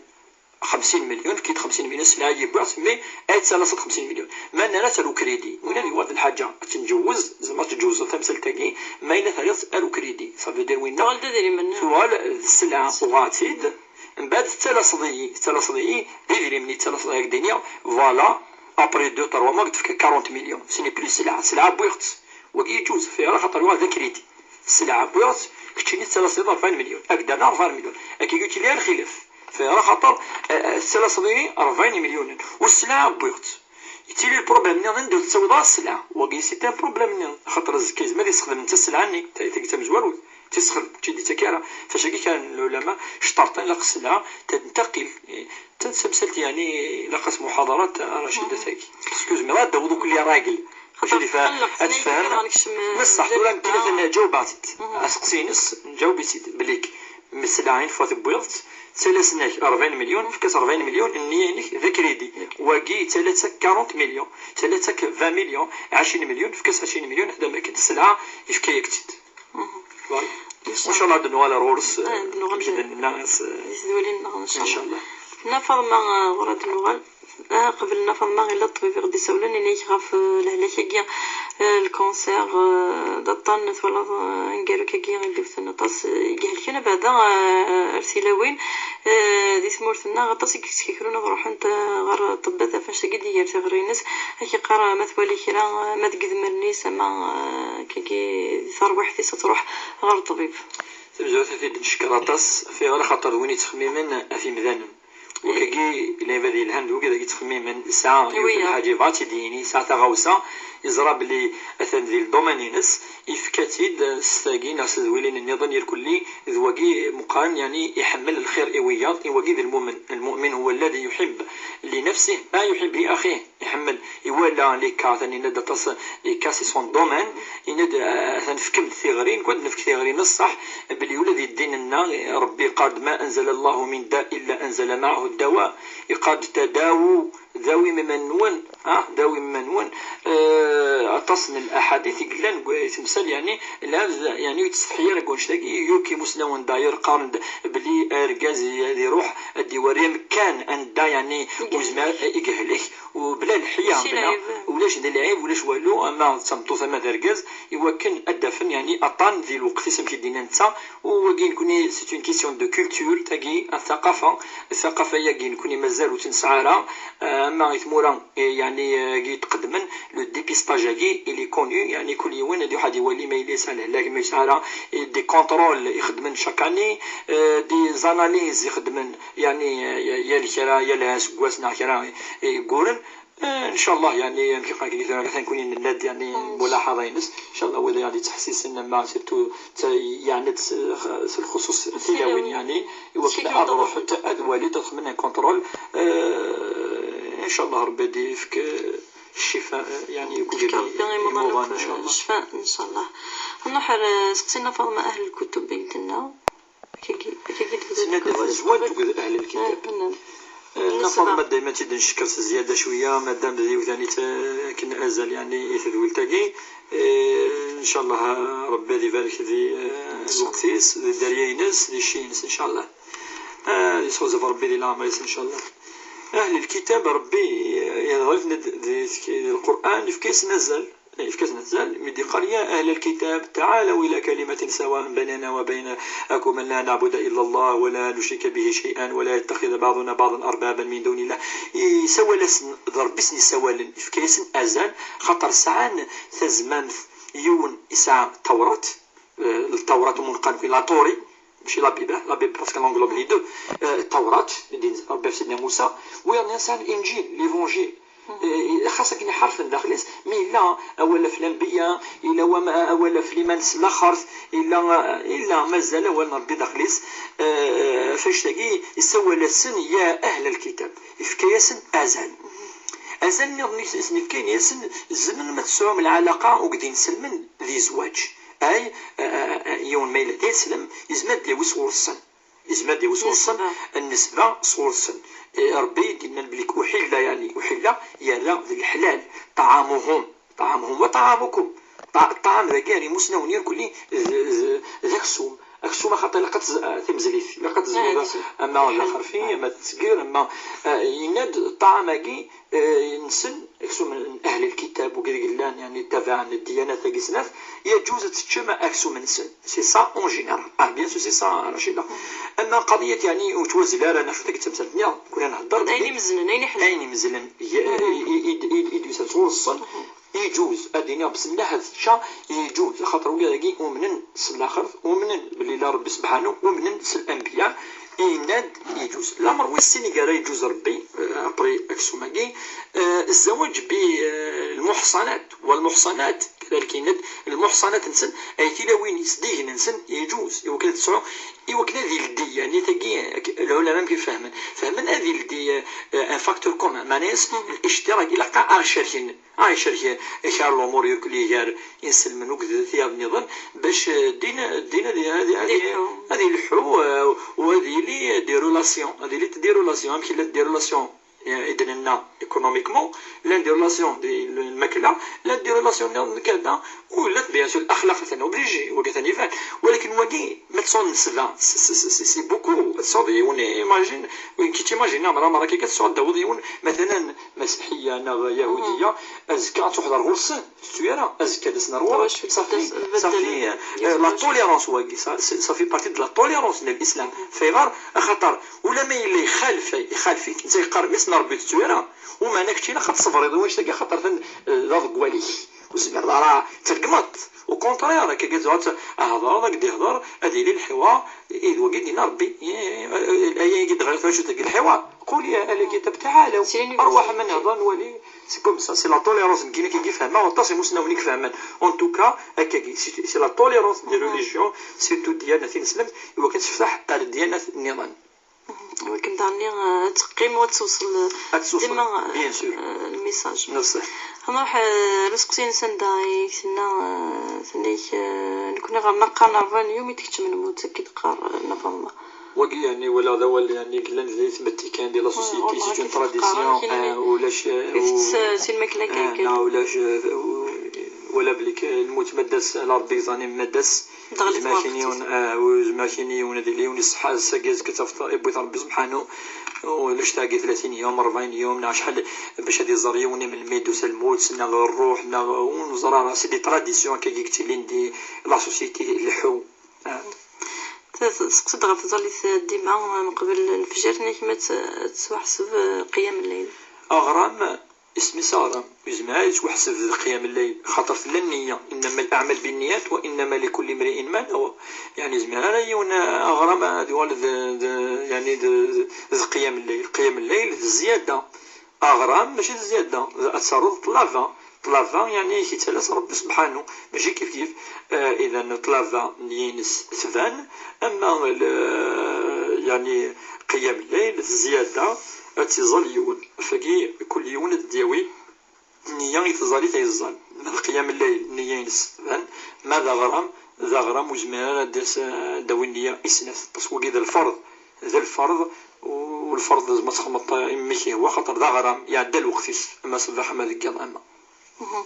خمسين مليون, fk-iyi-d خمسين مليون, sselɛa-agi wwiɣ-tt, mi ay tettalaseḍ خمسين مليون. Ma nara-tt ar ukridi, win ad yuɣal d lḥaǧa ad tt-nǧewwez, tzemreḍ ad tǧewwzeḍ tamsalt-agi, ma yella terriḍ-tt ar ukridi. Ça veut dire winna tuɣal d idrimen. Tuɣal d sselɛa, uɣeɣ-tt-id, mbeɛd tettalaseḍ-iyi, tettalaseḍ-iyi d idrimen, tettalaseḍ-iyi ad k-d-iniɣ, voilà, après deux, trois mois, ad k-d-fkeɣ quarante millions. Ce n'est plus sselɛa, sselɛa wwiɣ-tt. Wagi yeǧǧuz, ɣef ayɣer? Axaṭer yuɣal d akridi. Sselɛa wwiɣ-tt, keččini tettalaseḍ rebɛin مليون, ad k-d-rnuɣ rebɛin مليون. Akka ur yettili ara lxilaf. Ɣef ayɣer? Axaṭer, eh, eh, tettalaseḍ-iyi rebɛin مليون, u sselɛa wwiɣ-tt. Yettili le problème nniḍen anda ur tettawiḍ ara sselɛa. Wagi c'est un problème nniḍen. Axaṭer azekka yezmer ad yessexdem netta sselɛa-nni, ta-, tagi d tamezwarut. Tisxel, ur tt-id-ittak ara. Fac-agi kan lɛulama cṭerṭen, ilaq sselɛa, tad-, taqil, eh, d tamsalt, yeɛni, ilaq-as muḥaḍarat, a Racida, tagi. Excuse-me, ad d-taweḍ ukli ragel. Xaṭer Crifa, tqelleq, ad tefhem. Nekcem, eh, Neṣṣaḥ, tura nekkini atan ǧawbeɣ-tt-id. Aseqsi-ines, nǧaweb-itt-id, belli-k, sselɛa-ines, tewwiḍ-tt, ttalasen-ak rebɛin milyun, efk-as rebɛin milyun, nniya-inek d akridi. Wagi, ttala-tt-ak quarante millions, ttala-tt-ak vingt millions, ɛecrin milyun, efk-as ɛecrin milyun, ḥedd am akken sselɛa, yefka-yak-tt-id. Voilà. Ncallah ad nuɣal ar ɣur-s, eh, deg yimdanen-nneɣ, s-, di tedwilin-nneɣ, ncallah. Ncallah. Nna Faḍma, eh, ɣur ad nuɣal. Ah, qbel Nna Faḍma, illa ṭṭbib i ɣ-d-isawlen, ini-k ɣef, eh, lehlak-agi, eh, lkanser, eh, d aṭṭan, twalaḍ, eh, aneggaru-agi i d-iwten aṭas, eh, i ihelken abeɛda, eh, ar tilawin, eh, di tmurt-nneɣ, aṭas i yettkekkrun ad ruḥent, eh, ɣer ṭṭebbat, ɣef annect-agi d-iger tiɣri-ines, ad k-iqqar, eh, ma twali kra, eh, ma deg idmaren-is, ama, eh, akkagi di terwiḥt-is ad truḥ ɣer ṭṭbib. Tamezwarut ad t-id-ncekker aṭas, ɣef ayɣer? Axaṭer d win yettxemmimen ɣef yimdanen. Wakagi, lɛibad yelhan d wigad i yettxemmimen, yesɛa yiwet n lḥaǧa yebɣa ad tt-id-yini, yesɛa taɣawsa, yeẓra belli atan di ldomaine-ines, yefka-tt-id s tagi neɣ s tedwilin nniḍen, irkelli d wagi meqqren, yeɛni iḥemmel lxir i wiyaḍ, i wagi d lmumen. Lmumin huwa alladhi yuḥib li nafsih ma yuḥib li axih. Iḥemmel, iwala les cas, atan yenna-d aṭas les cas, c'est son domaine, yenna-d, ah, atan fkem-d tiɣri, nekk ad nefk tiɣri n ṣṣeḥ, belli ula di ddin-nneɣ, Rebbi yeqqar-d, ma anzala Allahu min da illa anzala ma'ahu dawa, yeqqar-d tadawu, dawim iman-nwen, ah, dawim iman-nwen. Eh, aṭas n laḥadit i yellan deg temsal, yeɛni, lɛebd, yeɛni, ur yettsetḥi ara deg wannect-agi, yuki imusnawen, d'ailleurs, qqaren-d belli argaz ad iruḥ ad iwali amkan anda, yeɛni, ur yezmir i yehlek, u bla leḥya, bla, ulac d lɛib, ulac walu, ama d tameṭṭut, ama d argaz, iwakken ad d-afen, yeɛni, aṭṭan di lweqt-is, amek i d-yenna netta. U wagi, nekni, c'est une question de culture, tagi, thaqafa, thaqafa-yagi, nekni mazal ur tt-nesɛi ara, eh, ama i tmura, eh, yeɛni, eh, i tqeddmen, le dépistage-agi, il est connu, yeɛni, kul yiwen ad iruḥ ad iwali ma yella yesɛa lehlak, ma yesɛa ara, eh, des contrôles i xeddmen chaque année, eh, des analyses i xeddmen, yeɛni, eh, yal kra, yal aseggas neɣ kra, eh, yegguren. Eh, ncallah, yeɛni, amek i qqaren deg tura, atan kuni nenna-d, yeɛni, mulaḥaḍa-ines. Ncallah, wid i ɣ-d-yettḥessisen, ama surtout, ta-, yeɛni-d s, s lxuṣuṣ tilawin, yeɛni, iwakken ad ruḥent, ad walint, ad xedment un contrôle. Eh, ncallah, Rebbi ad yefk, eh, ccifa, eh, yeɛni, akked imuḍan, ncallah. Ccfa, ncallah. Nruḥ ar, eh, seqsi Nna Faḍma, ahl lkutub, i d-tenna. Akkagi, akkagi d-, Tenna-d, tezwaj akked ahl lkitab. Eh, Nna Faḍma dayma ad tt-id-ncekker s zzyada cwiya, madam d yiwet, yeɛni, t-, akken azal, yeɛni, i tedwilt-agi. Eh, ncallah, Rebbi ad ibarek di, eh, lweqt-is, di dderya-ines, di cci-ines, ncallah. Ah, ad yesɛuẓẓeg Rebbi di leɛmer-is, ncallah. Ahl lkitab, Rebbi, eh, yehder-iten-id di, di Lqur'an, yefka-yasen azal. Yefka-yasen azal, mi d-yeqqar: يا أهل الكتاب تعالوا إلى كلمة سواء بيننا وبينكم ألا نعبد إلا الله ولا نشرك به شيئا ولا يتخذ بعضنا بعضا أربابا من دون الله. Yessawal-asen, d Rebbi i sen-yessawalen, yefka-yasen azal, xaṭer sɛan tazmamt, yiwen yesɛa Tawrat, eh, Tawrat, umi neqqar la Torah, mačči la Bible, la Bible parce qu'elle englobe les deux. Eh, Tawrat, i d-yenza Rebbi ɣef Sidna Musa, wiyaḍ-nni sɛan Linǧil, l'Évangile. Eh, xas akken iḥerfen daxel-is, mi yella awal ɣef lanbeyya, yella wama-, awal ɣef liman s laxert, yella, yella mazal awal n Rebbi daxel-is. Eh, ɣef annect-agi, yessawal-asen: يا أهل الكتاب. Yefka-yasen azal. Azal nniḍen i sen-yefka, yenna-yasen: tzemrem ad tesɛum lɛalaqa akked inselmen di zzwaǧ. Ay, eh, eh, eh, yiwen ma yella d aneslem, yezmer ad d-yawi sɣur-sen. Yezmer ad d-yawi sɣur-sen nnesba, sɣur-sen. Eh, Rebbi i d-yennan belli uḥilla, yeɛni, uḥilla yerra d leḥlal. طعامهم، طعامهم وطعامكم. Ṭa-, ṭṭɛam dagi, yeɛni, imusnawen irkelli d, d, d aksum. Aksum, axaṭer ilaq ad tez-, timezlit, ilaq ad tezmeḍ, ama d axerfi, ama d ttger, ama, eh, yenna-d ṭṭɛam-agi, eh, nsen, aksum n ahl lkitab, wigad i yellan, yeɛni, ttabaɛen ddiyanat-agi snat, yeǧǧuz ad teččem aksum-nsen. C'est ça en général. Ah, bien sûr, c'est ça, Rachida. Ama qadiyat, yeɛni, ur twazzel ara, neɣ tagi d tamsalt-nni, kuna nhedder. Ayen imezlen, ayen iḥellen. Ayen imezlen, i, i, i, i, i d-yusan sɣur-sen, yeǧǧuz, ad iniɣ, bsemmlah ad tečča, yeǧǧuz, axaṭer wigad-agi umnen s laxert, umnen belli la Rebbi sebḥanu, umnen s lanbiya, Yenna-d yeǧuz. Lamer wis sin i ara yeǧuz Rebbi, euh, après aksum-agi, euh, الزواج بالمحصنات والمحصنات كذلك. Yenna-d المحصنات-nsen ay tilawin-is d igen-nsen yeǧuz, iwakken ad tesɛu, iwakken ad yeldi, yani tagi, ak-, lɛulama amek i fehmen. Fehmen ad yeldi, euh, un facteur commun, maɛna-yas الاشتراك, ilaq ad ɣ-cerken. Ah, icerk kra n lumuṛ irkelli gar inselmen akked tiyaḍ nniḍen, bac, eh, ddin, ddin ad, ad, ad, ad yelḥu, eh, u ad yili des relations, ad yili des relations, amek llant des relations, eh, i d-nenna économiquement, llant des relations di lmakla, llant des relations nniḍen kada, u llant bien sûr lexlaq atan obligé, wagi atan iban, walakin wagi ma tesɛuḍ nesba, c'est, c'est, c'est, c'est beaucoup, ad tesɛuḍ yiwen, imagine, kečč imagine, amra, amra akka, ad tesɛuḍ daweḍ yiwen, matalan, مسيحية neɣ يهودية, azekka ad truḥeḍ ar ɣur-sen, tettu ara, azekka ad asen ar ɣur-k, صافي, صافي, eh, la tolérance wagi, ça, c'est, ça fait partie de la tolérance n l'islam. Fayɣer, axaṭer, ulamma yella ixalef, ixalef-ik, netta yeqqar mmi-s n Ṛebbi tettu ara, umeɛna kečč ilaq ad tṣebreḍ i wannect-agi, axaṭer atan, eh, d aḍeggal-ik. Ur tezmireḍ ara ad tregmeḍ. Au contraire, akka ad tɛawdeḍ ad d-ihḍeṛ, ad d-ihḍeṛ, ad yili lḥiwaṛ, i d wagi d-yenna Ṛebbi. Aya i d-ɣriɣ twacult deg lḥiwaṛ. قل يا أهل الكتاب تعالوا أرواح من هضر نولي. C'est comme ça, c'est la tolérance. Nekkin akka i fehmeɣ, aṭas imusnawen i ifehmen. En tout cas, akkagi, c'est, c'est la tolérance des religions, surtout ddiyana tineslemt, iwakken tefteḥ ar ddiyana nniḍen. Iwakken daɣen, eh, ad teqqim u ad tewṣel, eh, ad tewṣel, dima, eh, bien sûr, eh, lmessage. Neṣṣeḥ. Ad nruḥ, eh, ar useqsi-ines anda i tenna, eh, tenna-k, eh, nekkni ɣer-neɣ qqaren rebɛin yum i d-keččem lmut, akka i d-teqqar, eh, Nna Faḍma. Wagi, yani, wala d awal, yani, yellan di tmetti kan, di la société, c'est une tradition, eh, ulac, eh, si lmakla kan, neɣ ulac, eh, wala belli lmut ma d-tas, ala Rebbi yeẓran ma d-tas. Zemreɣ kini yiwen, ah, zemreɣ kini yiwen ad yili yiwen iṣeḥḥa, ass-agi azekka ad tafeḍ, iwwi-t Rebbi subḥanu, ulac tagi tlatin yum, rebɛin yum, neɣ acḥal, bac ad iẓer yiwen imelmi d-tusa lmut, neɣ ṛṛuḥ, neɣ ur neẓri ara, c'est des traditions akkagi i yettilin di la société, leḥḥu. Ah. Teqsiḍ ɣef tẓallit dima, meqbel lefjer, nna-k ma ad tettwaḥseb, eh, qiyam lleyl. Aɣram, isem-is aɣram, ur yezmir ara ad yettwaḥseb d qiyam lleyl, xaṭer tella nniya, إنما الأعمال بالنيات وإنما لكل امرئ ما نوى. Yani, yezmer ara yiwen aɣram ad yuɣal d, d, yani, d, d qiyam lleyl. Qiyam lleyl d zzyada. Aɣram mačči d zzyada, d, ad terreḍ ṭṭlaba. Ṭṭlaba, yani, i k-yettalas Ṛebbi subḥanu, mačči kif kif. Eh, idan, ṭṭlaba nniya-ines tban, ama l-, yani, qiyam lleyl d zzyada, ad tt-iẓẓal yiwen. Ɣef wagi, kul yiwen ad d-yawi nniya i tẓallit ay yeẓẓan. Ma d qiyam lleyl, nniya-ines tban, ma d aɣram, d aɣram ur yezmir ara ad d-yas, ad d-yawi nniya i snat. Parce que wagi d lferḍ, d lferḍ, u lferḍ lezm ad txedmeḍ imi k-yehwa, xaṭer d aɣram, iɛedda lweqt-is, ama ṣṣbeḥ, ama deg yiḍ, ama. Mhm.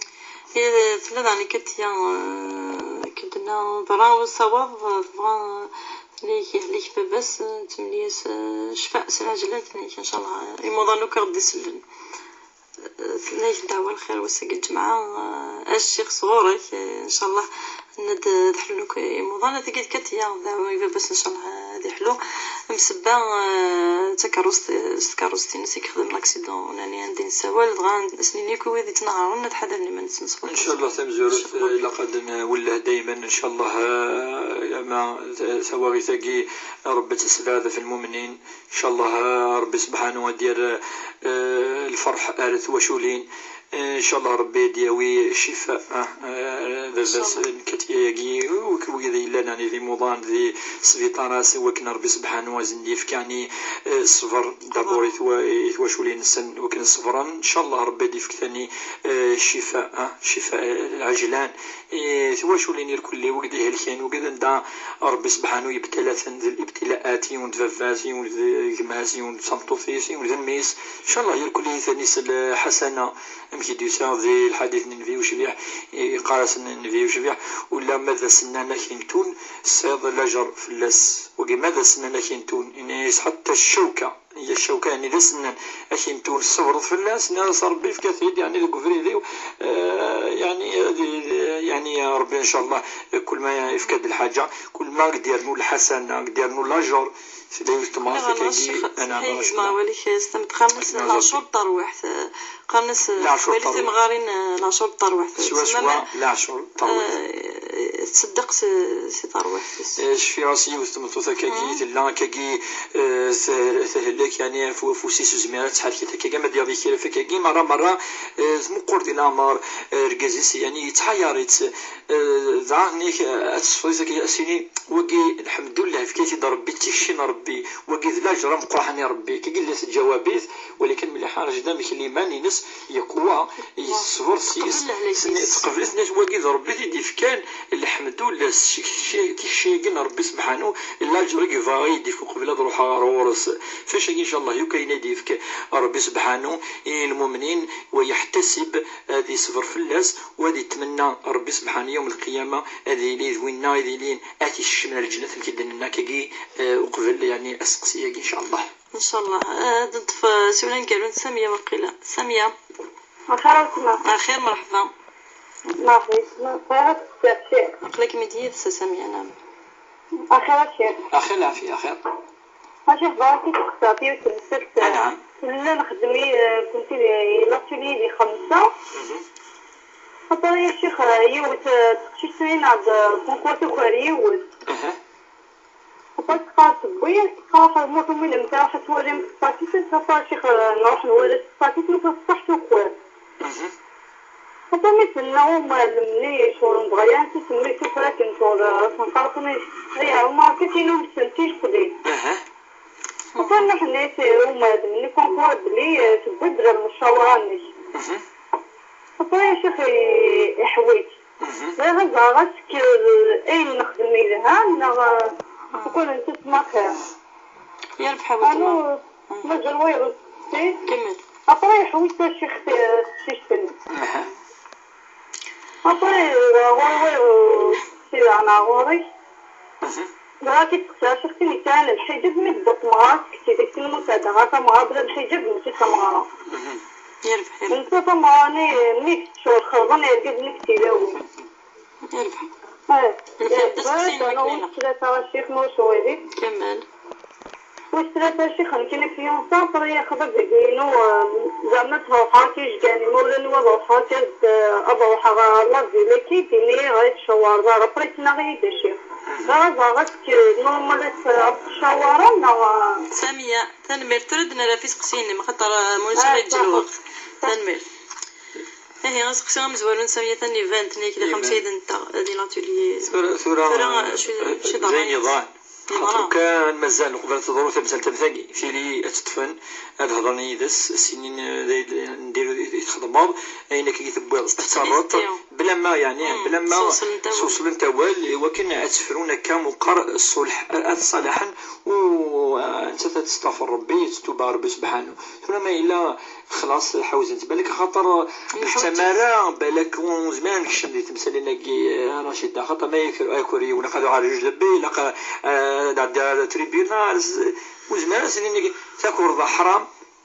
Eh, tella daɣen Katiya, eh, akken d-tenna, berra usawaḍ, eh, tebɣa, eh, tenna-k yehlek baba-s, eh, tettmenni-as, eh, ccfa s lɛejla, tenna-k, ncallah, eh, imuḍan akk i ɣ-d-isellen. Eh, tenna-k ddeɛwa lxir wass-agi lǧemɛa, eh, a ccix sɣur-k, eh, ncallah, nna-d, eh, ad ḥlun akk imuḍan, tagi d Katiya, ddeɛwa i baba-s, ncallah, eh, ad iḥlu. Msebba, eh, d takeṛṛust, eh, s tkeṛṛust-ines i yexdem l'accident, nani anda i nessawal, dɣa ad s-nini akk i wid yettnehṛen ad ḥadren iman-nsen sɣur. Ncallah tamezwarut, eh, ilaq ad nwelleh dayman, ncallah, eh, ama t-, tawaɣit-agi, Ṛebbi ad tt-yessebɛed ɣef lmumnin, ncallah, eh, Ṛebbi subḥanu ad d-yerr, eh, lferḥ ar twaculin, Ncallah Ṛebbi ad d-yawi ccifa, ah, eh, baba-s n Katiya-agi, u wid yellan, ɛni, d imuḍan di sbiṭarat, i wakken Ṛebbi subḥanu ad sen-d-yefk, ɛni, eh, ṣṣber, d'abord i twa-, i twaculin-nsen, i wakken ṣebren. Ncallah Ṛebbi ad d-yefk tani, eh, ccifa, ah, ccifa, eh, ɛejlan. Eh, twaculin irkelli, wid ihelken, wid anda Ṛebbi subḥanu yebtala-ten d libtilaat, yiwen d baba-s, yiwen d gma-s, yiwen d tameṭṭut-is, yiwen d mmi-s. Ncallah irkelli tani s lḥasana. Amek i d-yusa di lḥadit n Nnbi ucbiḥ, yeqqar-as Nnbi ucbiḥ, ula ma d as-nnan akintun, tesɛiḍ lajer fell-as. Wagi ma d as-nnan akintun, ini-as ḥatta ccawka, hiya ccawka, yani d as-nnan akintun, tessebreḍ fell-as, nniɣ-as Ṛebbi yefka-t-id, yani deg ubrid-iw, eh, yani, ad i-, yani Ṛebbi, ncallah, kul ma yefka-d lḥaǧa, kul ma i d-yernu lḥasana, i d-yernu lajer, tella yiwet n temɣart akkagi, anaɛma ɣacemma. Qqaren-as laɛcur n terwiḥt. Qqaren-as, wali timɣarin, eh, laɛcur n terwiḥt. Swaswa, laɛcur n terwiḥt. Eh, eh, tṣeddeq s, si terwiḥt-is. Eh, cfiɣ-as yiwet tmeṭṭut akkagi, tella akkagi, eh, te-, tehlek, yani, af-, afus-is ur zmireɣ ad tḥerrek akkagi, ama d-yaḍ kra f akkagi, merra, merra, eh, tmuqquṛ di leɛmer, eh, argaz-is, yani, yettḥayar-itt, eh, dɣa nnig, eh, ad tesfeḍ akkagi, ad s-yini, wagi, lḥemdullah, yefka-t-id Ṛebbi, d tikci n Ṛebbi, wagi d laǧer ameqqran i Ṛebbi, akkagi yella teǧǧawab-it, walakin mliḥ ara jed amek liman-ines yeqwa, yeṣber s-yes, teqbel-it, tenna-t wagi d Ṛebbi i t-id-ifkan, lḥemdullah, s tikci-, tikci-agi n Ṛebbi sebḥanu, laǧer i yebɣa ad yi-d-ifk uqbel ad ruḥeɣ ɣer ɣur-s. Fac-agi, ncallah, yakk ayen ay d-ifk Ṛebbi sebḥanu i lmumnin, wa yeḥtasib ad iṣber fell-as, wa ad itmenna Ṛebbi sebḥanu yawm lqiyama ad yili d winna ad yilin ad t-ikecmen ar lǧennet, amek i d-nenna akkagi, eh, uqbel, yani, aseqsi-agi, ncallah. Ncallah. Eh, ad neṭṭef, eh, siwel aneggaru n Samiya, waqila. Samiya. Axir a weltma. Axir, merḥba. Merḥba, bɣiɣ ad d-steqsiɣ. Aql-ikem-id yid-s a Samiya, naɛam. Axir a ccix. Axir, lɛafya, axir. A ccix, bɣiɣ ad k-id-steqsiɣ yiwet n lseft. Anɛam. Nella nxeddem i, eh, kunti di l'atelier di xemsa. Mhm. Xaṭer a ccix, eh, yiwet, eh, teqcict-nni neɣ d, eh, kunkuṛ taker yiwet. Aha. Après teqqar tewwi, teqqar ḥermut umi lem taruḥ ad twalim taqatit, après ccix, eh, nruḥ nwala taqatit, nufa tṣeḥ tuker. Mhm. Après mi tenna umar lemni, ccɣel nebɣa yan tisemmit tuker akken ccɣel, eh, tenqerqen, ay ɛumar, akka tin umsen tilkli. Aha. Après nruḥ nni umar lemni, comme quoi belli, eh, tewwi-d ɣer lecawra-nnek. Mhm. Après a ccix i-, iḥwiǧ. Mhm. Bɣiɣ ad ẓreɣ ass-k, eh, ayen nexdem yelha neɣ, eh, ukan nettat ma xir. Yerbeḥ a weltma. Anu, mhm, mazal wayeḍ. Si? Kemmel. Après iḥwiǧ tacixt, eh, teqcict-nni. Aha. Après, eh, ɣur-i wayeḍ, eh, si daɣen ɣur-i. Mhm. Dɣa ki teqsiḍ akken yesɛan lḥiǧab mi d-tewweḍ tmeɣra, seg tidak tin musa dɣa tameɣra bla lḥiǧab mačči d tameɣra. Mhm. Yerbeḥ, yerbeḥ. Netta tameɣra-nni, mi tettcur xerḍen yergazen i tilawin. Yerbeḥ. Eh, nefhem d aseqsi-nnek, tlata a ccix, ma ur cɣili. Kemmel. Wis tlata a ccix, nekkini fiansa, après yaxḍa deg inu, eh, zeɛma ad ruḥeɣ akka ijgan imawlan-iw ad ruḥeɣ akka ad, eh, ad ruḥeɣ ɣer la ville-agi, d-ini ɣer tcawar, ẓer, après ttnaɣ-iyi-d a ccix. Ɣer ẓer, est-ce que normal ad tcawara neɣ, eh? Samiya, tanemmirt, tura ad d-nerr ɣef iseqsiyen-nnem, axaṭer, eh, ma ulac aɣilif yeǧǧa lweqt. Tanemmirt. Ihi, aseqsi amezwaru n Samiya, tan iban-d nekk d axxam sayid-nteɣ, di l'atelier. Tura, tura, tura, eh, acu, eh, acu d ayen yeḍran? Yeḍran. Xaṭer kan mazal uqbel ad teḍru temsalt am tagi, tili ad teṭṭfen, ad hedren yid-s, ad s-inin, eh, d, d, nder i txedmeḍ, ayen akka i tewwiḍ, ad t-terreḍ, bla ma, yeɛni, mm, bla ma sewṣlen-t awal, i wakken ad tt-frun akka meqqar ṣṣulḥ, ad ṣalaḥen, u, eh, nettat ad testaɣfer Rebbi, ad tettuba Rebbi subḥanu. Tura ma yella xlaṣ ḥawzent, balak axaṭer d tamara, balak ur nezmir ad nekcem di temsalin-agi, eh, Racida, axaṭer ma yaker, aker yiwen, ilaq ad uɣal juge de paix, ilaq, eh, ad nɛeddi ar tribunal, s-, ur nezmir ad s-nini takerḍa ḥram,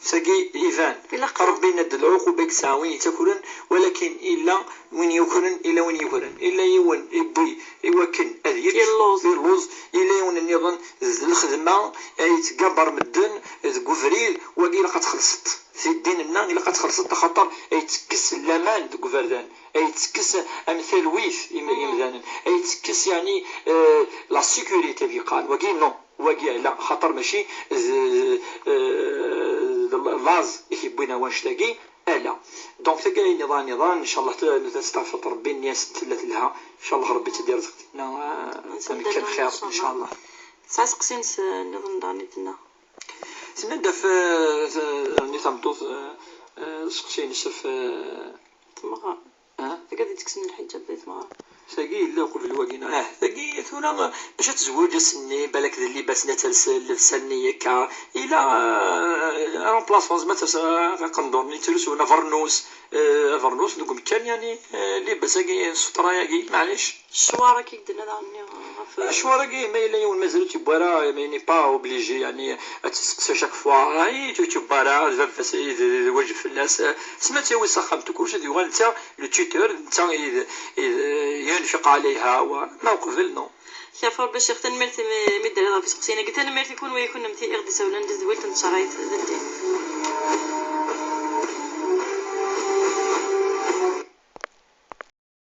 tagi iban. Rebbi yenna-d lɛuquba i yesɛa win yettakren, walakin illa win yukren, illa win yukren. Illa yiwen yewwi i wakken ad yečč, yelluẓ, illa yiwen nniḍen d lxedma ay yettgabar medden deg ubrid, wagi ilaq ad txellṣeḍ. Di ddin-nneɣ ilaq ad txellṣeḍ, axaṭer ay yettekkes laman deg uberdan, ay yettekkes am talwit im-, imdanen, ay yettekkes, yeɛni, eh, la sécurité di yeqqaren. Wagi non, wagi ala, xaṭer mačči d, eh, d laẓ i t-yewwin ar wanect-agi, ala. Donc tagi ayen iḍan iḍan, ncallah t-, ad testeɣfeḍ Rebbi, nniya-s tella telha, ncallah Rebbi ad tt-id-irẓeq dinna, eh, am kan xir, ncallah. Tesɛa aseqsi-ines, eh, nniḍen daɣen i d-tenna. Tenna-d ɣef, eh, t-, eh, ni tameṭṭut, eh, eh, seqsi-ines ɣef, eh, tmeɣra. Ah? Tagi ad d-tekksen lḥiǧab di tmeɣra. Tagi yella uqbel wagi, neɣ? Ah, tagi tura, eh, bac ad tezweǧ ass-nni, balak d llibas-nni ad tels llebsa-nni akka. Yella, eh, remplaçant, zma ters, eh, aqendur-nni, ttrusun abernus, eh, abernus deg umkan, yeɛni, eh, llibas-agi, ssutra-agi, maɛlic. Ccwara-k i d-tenna daɣen-nni ɣef... Ccwara-agi, ma yella yiwen mazal ur t-yewwi ara, mais il n'est pas obligé, yeɛni, ad t-yesteqsi chaque fois. Ay, ur t-yewwi ara, d baba-s, d, d, d wajeb fell-as. Sma ad t-yawi s axxam, kullec ad yuɣal netta le tuteur, netta i d, i d, ينفق عليها, wa, ma uqbel, non. Kaf Rebbi a ccix, tanemmirt imi, imi d-terriḍ ɣef iseqsiyen-agi, tanemmirt i kunwi, i kunemti i ɣ-d-isawlen di tedwilt n tcerɛit d ddin.